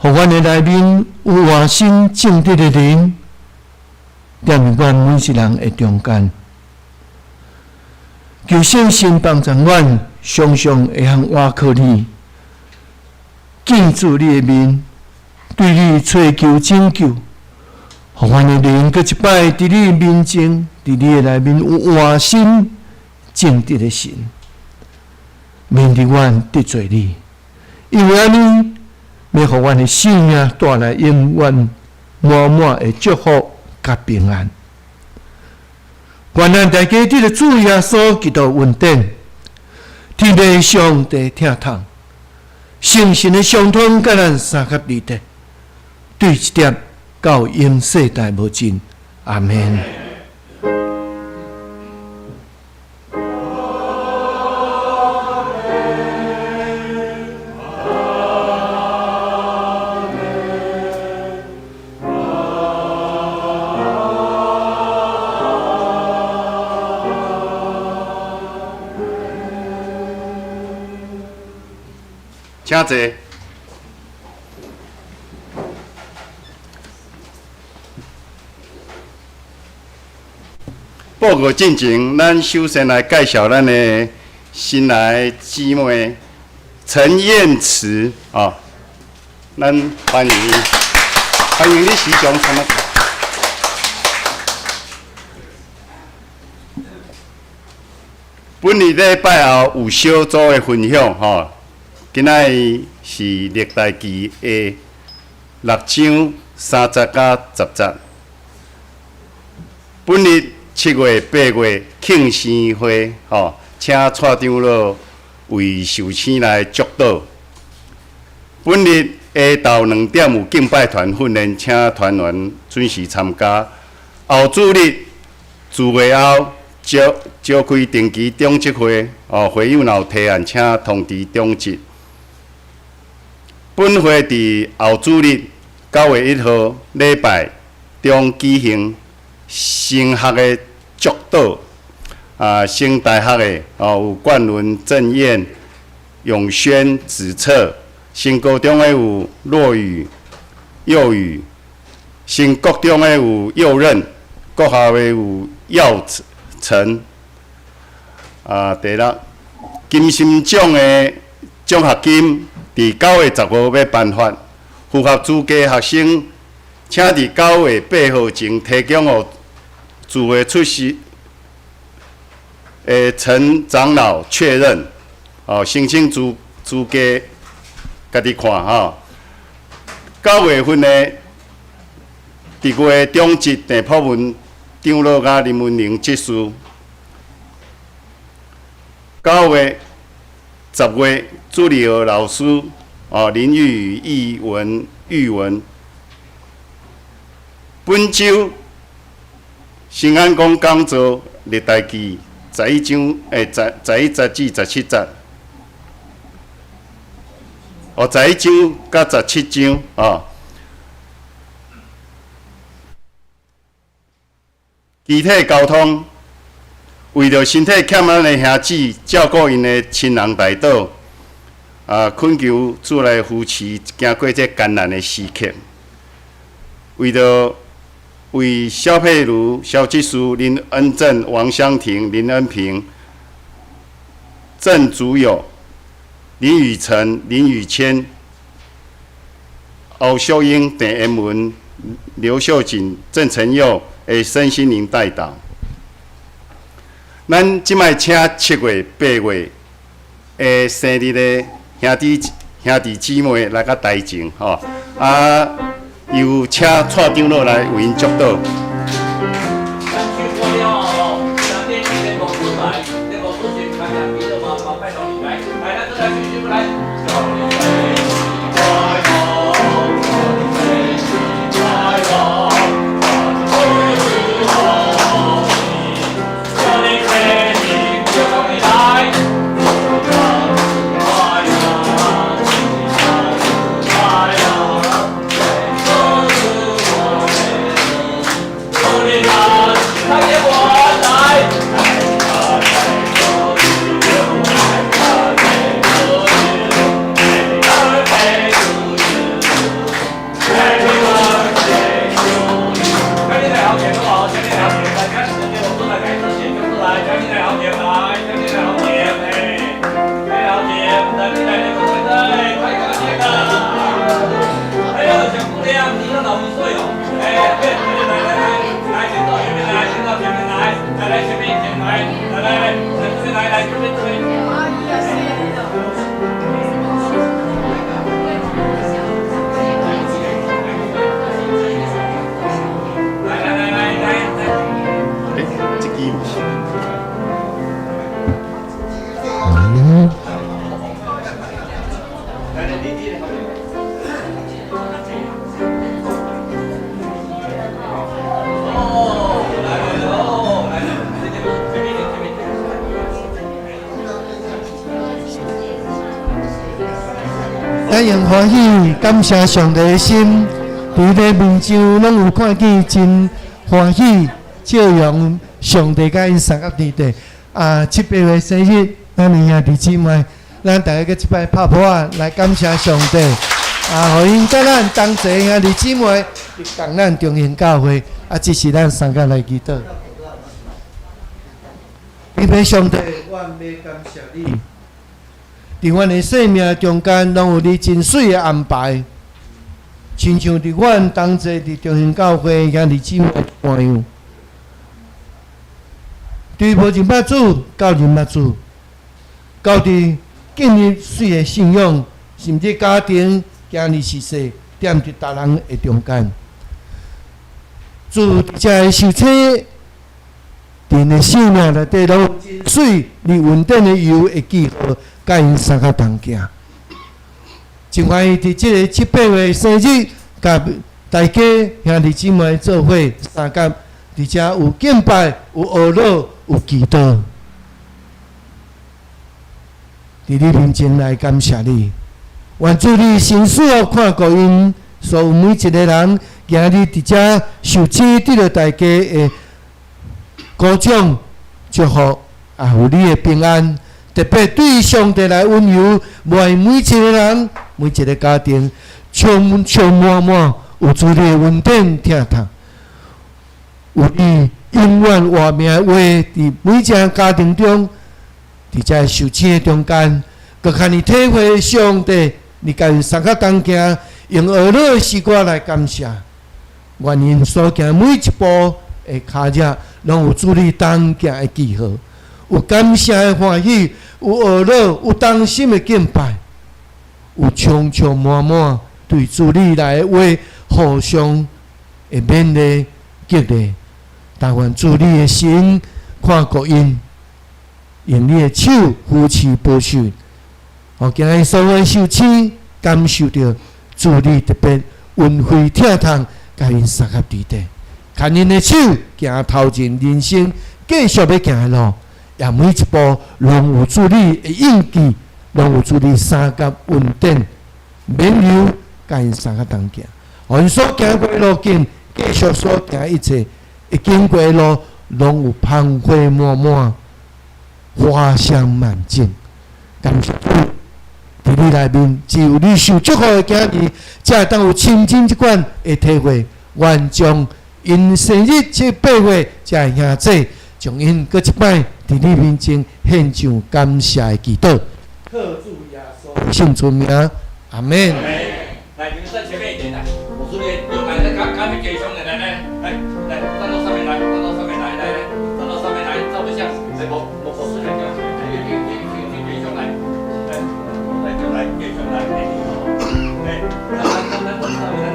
予阮的內面有活新正直的靈，踮佇阮每一人的中間。求聖神幫助阮，常常會通倚靠你，見主你的面，對你揣求拯救，予阮的靈閣一擺佇你面前，佇你的內面有活新正直的神，免得阮得罪你，因為按呢，欲予阮的生命帶來永遠滿滿的祝福佮平安。願咱大家得著主耶穌基督恩典，天父上帝疼痛，聖神的相通，佮咱相合而得，對一點到永世代無盡。阿們。請坐。報告進前，咱首先來介紹咱的新來姊妹陳燕慈哦，咱歡迎你，歡迎你時常參加。本禮拜後有小組的分享吼，今仔日是歷代志的6章3節到10節。本日7月8月慶生會吼，請蔡長老為壽星來祝禱。本日下晝2點有敬拜團訓練，請團員準時參加。後主日聚會後召召開定期長執會，哦，會友若有提案，請通知長執。本會佇後主日9月1號禮拜中舉行升學的祝禱，啊，升大學的哦，有冠倫、鄭燕、永軒、子策；升高中的有落雨、幼雨；升國中的有佑任；國校的有耀成。啊，第六，金心獎的獎學金佇9月10號欲頒發，符合資格學生，請佇9月8號前提供予聚會出席的陳長老確認。哦，申請資格，家己看吼。9月份的佇月中執鄭朴文長老佮林文玲執事。9月、10月主日學老師哦，林玉宇、玉文、玉文。本週新安宫講座歷代志11章，11節至17節。哦，11章佮17章哦。肢體交通，為著身體欠咱的兄姊，照顧𪜶的親人代禱。啊，懇求主來扶持，行過這艱難的時刻。為著為蕭佩如、蕭繼書、林恩正、王香婷、林恩平、鄭祖友、林雨辰、林雨谦、歐秀英、鄭延文、劉秀錦、鄭成佑的身心靈代禱。咱這擺請7月、8月的生日的兄弟姊妹來到台前，吼啊，由請蔡長老來為𪜶祝禱。咱用歡喜感謝上帝的心，佇咧面上攏有看見真歡喜笑容，上帝佮𪜶相佮佇底。啊，七八月生日，咱的兄弟姊妹，咱大家閣一擺拍噗仔來感謝上帝。啊，予𪜶佮咱同齊兄弟姊妹，佇仝咱中興教會，啊，這是咱相佮來祈禱。天父上帝，我欲感謝你。佇阮的生命中間，攏有你真媠的安排，親像佇阮同齊佇中興教會兄弟姊妹一樣，對無認捌主到認捌主，到佇建立媠的信仰，甚至家庭今日是勢踮佇逐人的中間，主佇遮受洗，佇𪜶的生命內底攏有真媠你恩典的油的記號。佮𪜶相佮同行，真歡喜佇這個七八月生日，佮大家兄弟姊妹做伙相佮，佇遮有敬拜、有哀禱、有祈禱，佇你面前來感謝你。願主你神賜福看顧𪜶所有每一個人，今日佇遮受洗得著大家的鼓掌祝福，也有你的平安。特別對上帝來溫柔，願每一個人、每一個家庭，充充滿滿有主你的恩典疼痛，有你永遠活命的話，佇每一個家庭中，佇遮受洗的中間，閣較你體會上帝，你共𪜶相佮同行，用哀樂的詩歌來感謝，願𪜶所行每一步的跤跡，攏有主你同行的記號。有感謝的歡喜，有哀樂，有同心的敬拜，有充充滿滿對主你來的話互相的勉勵激勵。但願主你的神看顧𪜶，用你的手扶持保守。予今日所有受洗，感受著主你特別恩惠疼痛，共𪜶相佮佇底，牽𪜶的手行頭前，人生繼續欲行的路。也每一步攏有主你的印記，攏有主你相佮恩典，勉勵共𪜶相佮同行。予𪜶所行過的路徑，繼續所行一切，會經過的路，攏有芳花滿滿，花香滿徑。感謝主，佇你內面，只有你受祝福的囝兒，才會當有親身這款的體會。願將𪜶生日7、8歲，遮的兄姊，將𪜶閣一擺佇你面前獻上感謝的祈禱。靠主耶穌聖尊名，阿門。來，你們站前面一點來，我這邊有來，來，趕趕緊給兄弟來來來來，站到上面來，站到上面來，來來，站到上面來，照個相，來，我我我是來講，來，給給給給給兄來，來，來來給兄來，來，來來來來來，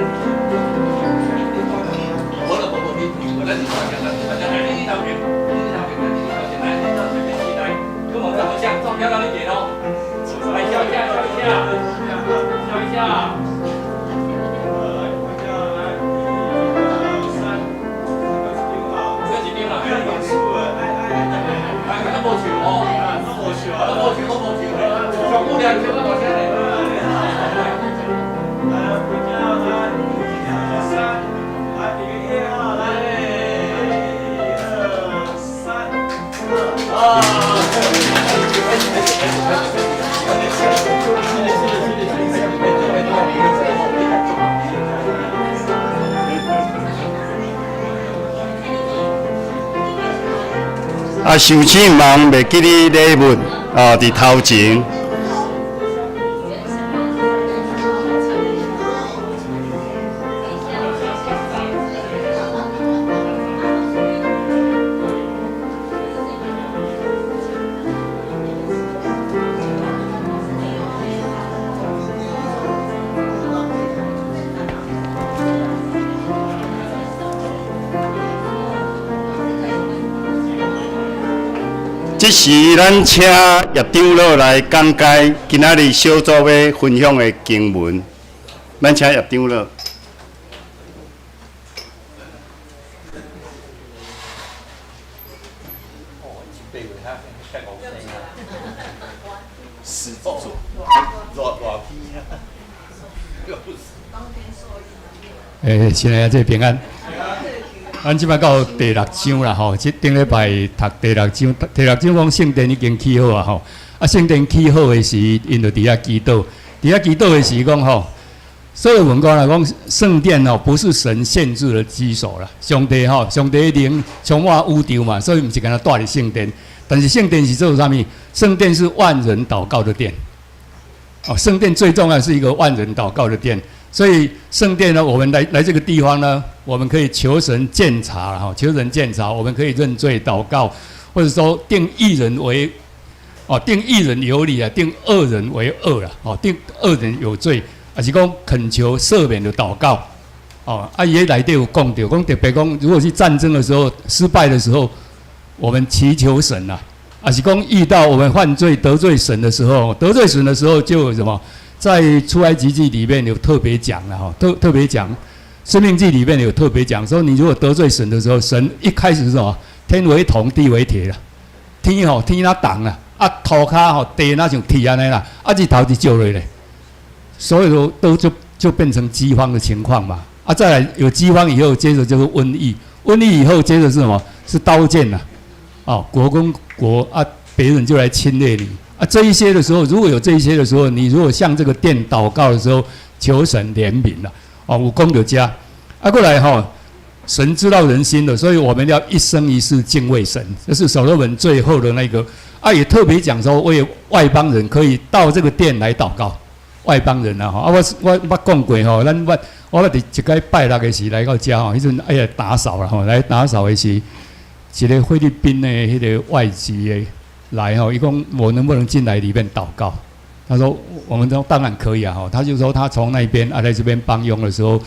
我的我我你我來你來來來來，你到邊，你到邊，你到邊，來，你到前面去來，跟我照個相，照漂亮一點哦，來笑一下，笑一下，笑一下。啊，受請望袂記你禮物哦，佇頭前。這時，咱請葉長老來講解今仔日小組欲分享的經文。咱請葉長老。欸，親愛的，這平安。咱這擺到第六章啦吼，這頂禮拜讀第六章，第六章講聖殿已經起好啊吼。啊，聖殿起好的時，𪜶就佇遐祈禱，佇遐祈禱的時講吼，所以文講啦，講聖殿哦，不是神限制的居所啦。上帝吼，上帝的靈充滿宇宙嘛，所以毋是干焦蹛佇聖殿。但是聖殿是做啥物？聖殿是萬人禱告的殿。哦，聖殿最重要是一個萬人禱告的殿。所以聖殿呢，我們來來這個地方呢，我們可以求神鑒察哈，求神鑒察，我們可以認罪禱告，或者說定義人為，哦，定義人有理啊，定惡人為惡啦，哦，定惡人有罪，還是講懇求赦免的禱告，哦，啊，伊內底有講著，講特別講，如果是戰爭的時候失敗的時候，我們祈求神啊，還是講遇到我們犯罪得罪神的時候，得罪神的時候就有什麼？在出埃及記裡面有特別講了哈，特別講，申命記裡面有特別講，說你如果得罪神的時候，神一開始是什麼？天為銅，地為鐵啦，天吼天若銅啦，啊塗跤吼地若像鐵按呢啦，啊日頭就照落咧，所有都就變成饑荒的情況嘛。啊再來有饑荒以後，接着就是瘟疫，瘟疫以後接着是什麼？是刀劍啦，哦國跟國啊，別人就來侵略你。啊，這一些的時候，如果有這一些的時候，你如果向這個殿禱告的時候，求神憐憫了，哦，有講著這，啊，過來吼，神知道人心的，所以我們要一生一世敬畏神，這是所羅門最後的那個。啊，也特別講說，為外邦人可以到這個殿來禱告，外邦人啊，吼，啊，我捌講過吼，咱捌我捌佇一擺拜六的時來到遮吼，彼陣哎呀打掃啦吼，來打掃的時，一個菲律賓的彼個外籍的。來吼，伊講我能不能進來裡面禱告？他說我們都當然可以啊！吼，他就說他從那邊啊來這邊幫傭的時候，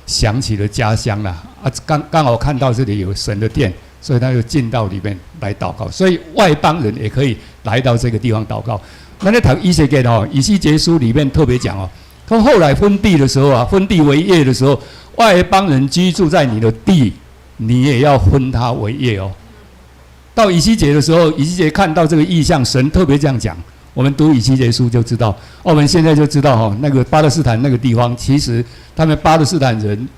想起了家鄉啦，啊，剛剛好看到這裡有神的殿，所以他就進到裡面來禱告。所以外邦人也可以來到這個地方禱告。那咧讀以西結吼，以西結書裡面特別講哦，他後來分地的時候啊，分地為業的時候，外邦人居住在你的地，你也要分他為業哦。到以西結的時候，以西結看到這個異象，神特別這樣講。我們讀以西結書就知道，我們現在就知道哈，那個巴勒斯坦那個地方，其實他們巴勒斯坦人，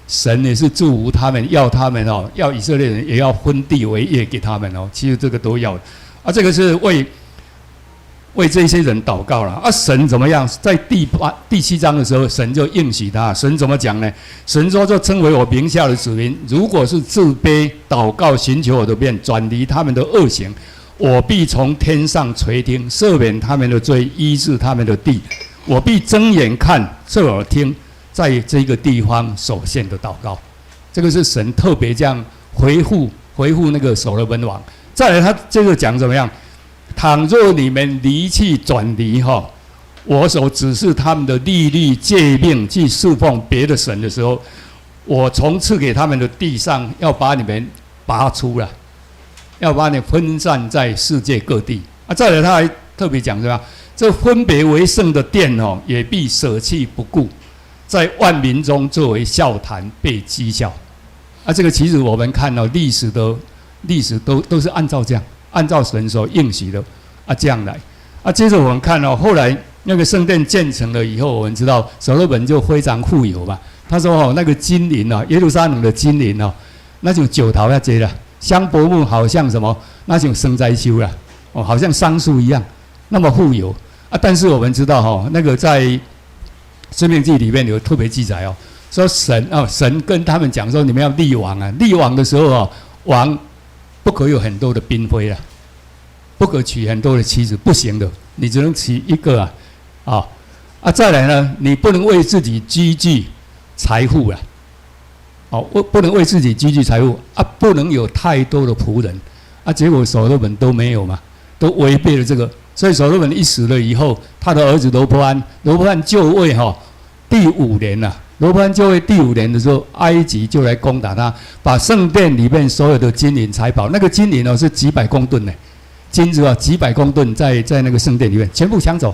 神也是祝福他們，要他們哦，要以色列人也要分地為業給他們哦。其實這個都要，啊，這個是為為這些人禱告了。啊，神怎麼樣？在第八、第七章的時候，神就應許他。神怎麼講呢？神說：“就稱為我名下的子民，如果是自卑禱告，尋求我的面，轉離他們的惡行，我必從天上垂聽，赦免他們的罪，醫治他們的地。我必睜眼看，側耳聽，在這個地方所獻的禱告。”這個是神特別這樣回覆那個所羅門王。再來，他這個講怎麼樣？倘若你們離棄轉離哈，我所指示他們的律例誡命去事奉別的神的時候，我從賜給他們的地上要把你們拔出來，要把你分散在世界各地。啊，再來他還特別講什麼？這分別為聖的殿哦，也必捨棄不顧，在萬民中作為笑談，被譏笑。啊，這個其實我們看到歷史的歷史都是按照這樣。按照神所應許的啊，這樣來啊。接着我們看哦，後來那個聖殿建成了以後，我們知道所羅門就非常富有嘛。他說哦，那個金銀啊，耶路撒冷的金銀哦，那種石頭遐濟啦，香柏木好像什麼，那種生栽樹啦，哦，好像桑樹一樣，那麼富有啊。但是我們知道哈，那個在《申命記》裡面有特別記載哦，說神哦，神跟他們講說，你們要立王啊，立王的時候哦，王不可有很多的嬪妃啊，不可娶很多的妻子，不行的，你只能娶一個啊，啊啊！再來呢，你不能為自己積聚財富啊，哦，不能為自己積聚財富啊，不能有太多的僕人啊。結果所羅門都沒有嘛，都違背了這個，所以所羅門一死了以後，他的兒子羅波安，羅波安就位哈，第五年呐。羅波安就位第五年的時候，埃及就來攻打他，把聖殿裡面所有的金銀財寶，那個金銀哦是幾百公噸呢，金子啊幾百公噸在那個聖殿裡面全部搶走。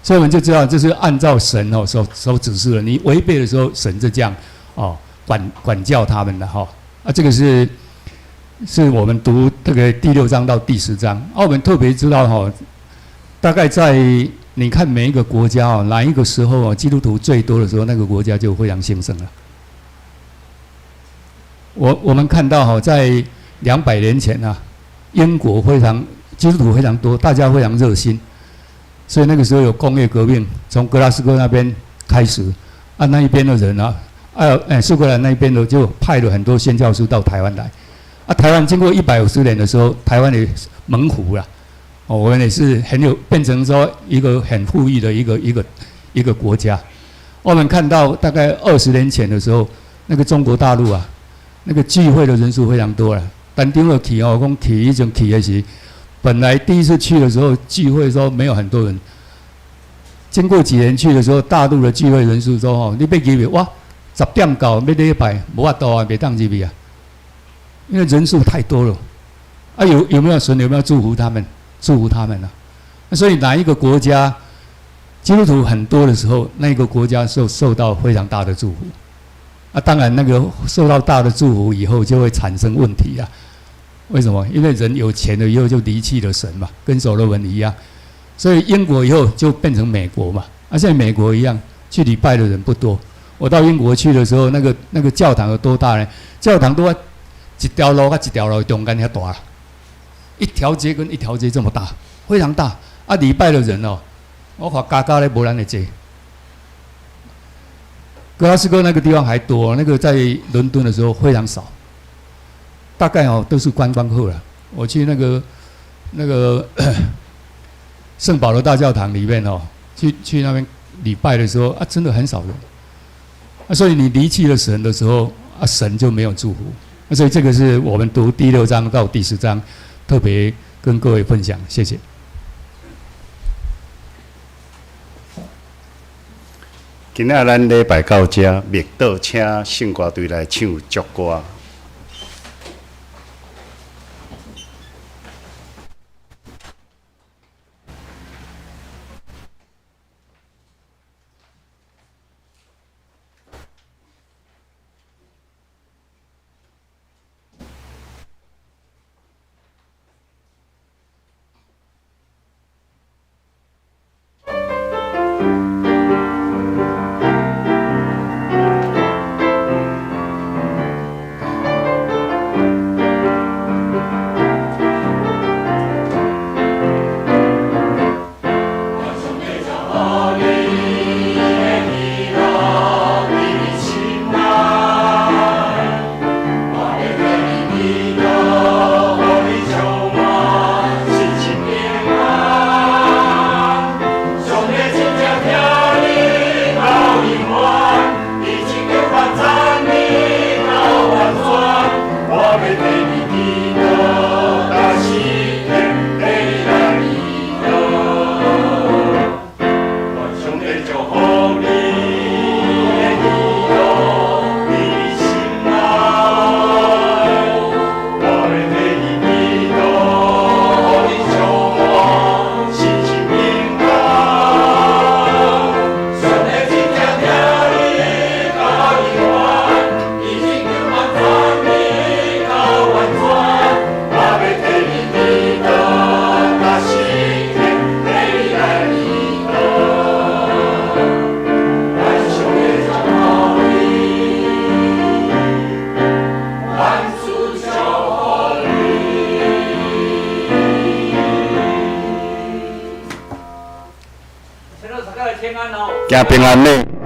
所以我們就知道這是按照神哦所指示的，你違背的時候，神就這樣哦管教他們的哈。啊，這個是我們讀這個第六章到第十章。啊，我們特別知道哈，大概在。你看每一個國家哦，哪一個時候哦，基督徒最多的時候，那個國家就非常興盛了。我們看到哈，在200年前啊，英國非常基督徒非常多，大家非常熱心，所以那個時候有工業革命，從格拉斯哥那邊開始，啊那一邊的人啊，啊哎蘇格蘭那一邊的就派了很多宣教師到台灣來，啊台灣經過150年的時候，台灣也蒙福了。哦，我們也是很有變成說一個很富裕的一個國家。我們看到大概20年前的時候，那個中國大陸啊，那個聚會的人數非常多了。但當我去哦，講去以前去的時，本來第一次去的時候聚會說沒有很多人。經過幾年去的時候，大陸的聚會人數說哦，你欲入去哇，10點到欲禮拜無法度啊，袂當入去啊，因為人數太多了。啊，有沒有神有沒有祝福他們？祝福他們呢？所以哪一個國家基督徒很多的時候，那個國家受到非常大的祝福。啊，當然那個受到大的祝福以後，就會產生問題啊。為什麼？因為人有錢了以後就離棄了神嘛，跟所羅門一樣。所以英國以後就變成美國嘛。啊，現在美國一樣，去禮拜的人不多。我到英國去的時候，那個教堂有多大呢？教堂都一條路佮一條路中間遐大。一條街跟一條街這麼大，非常大。啊，禮拜的人哦，我看加加咧無人會坐。格拉斯哥那個地方還多，那個在倫敦的時候非常少，大概哦都是觀光客了。我去那個聖保羅大教堂裡面哦，去那邊禮拜的時候啊，真的很少人。啊，所以你離棄了神的時候，啊，神就沒有祝福。啊，所以這個是我們讀第六章到第十章。特別跟各位分享，謝謝。今仔咱禮拜到這，默禱請聖歌隊來唱祝歌。行平安禮。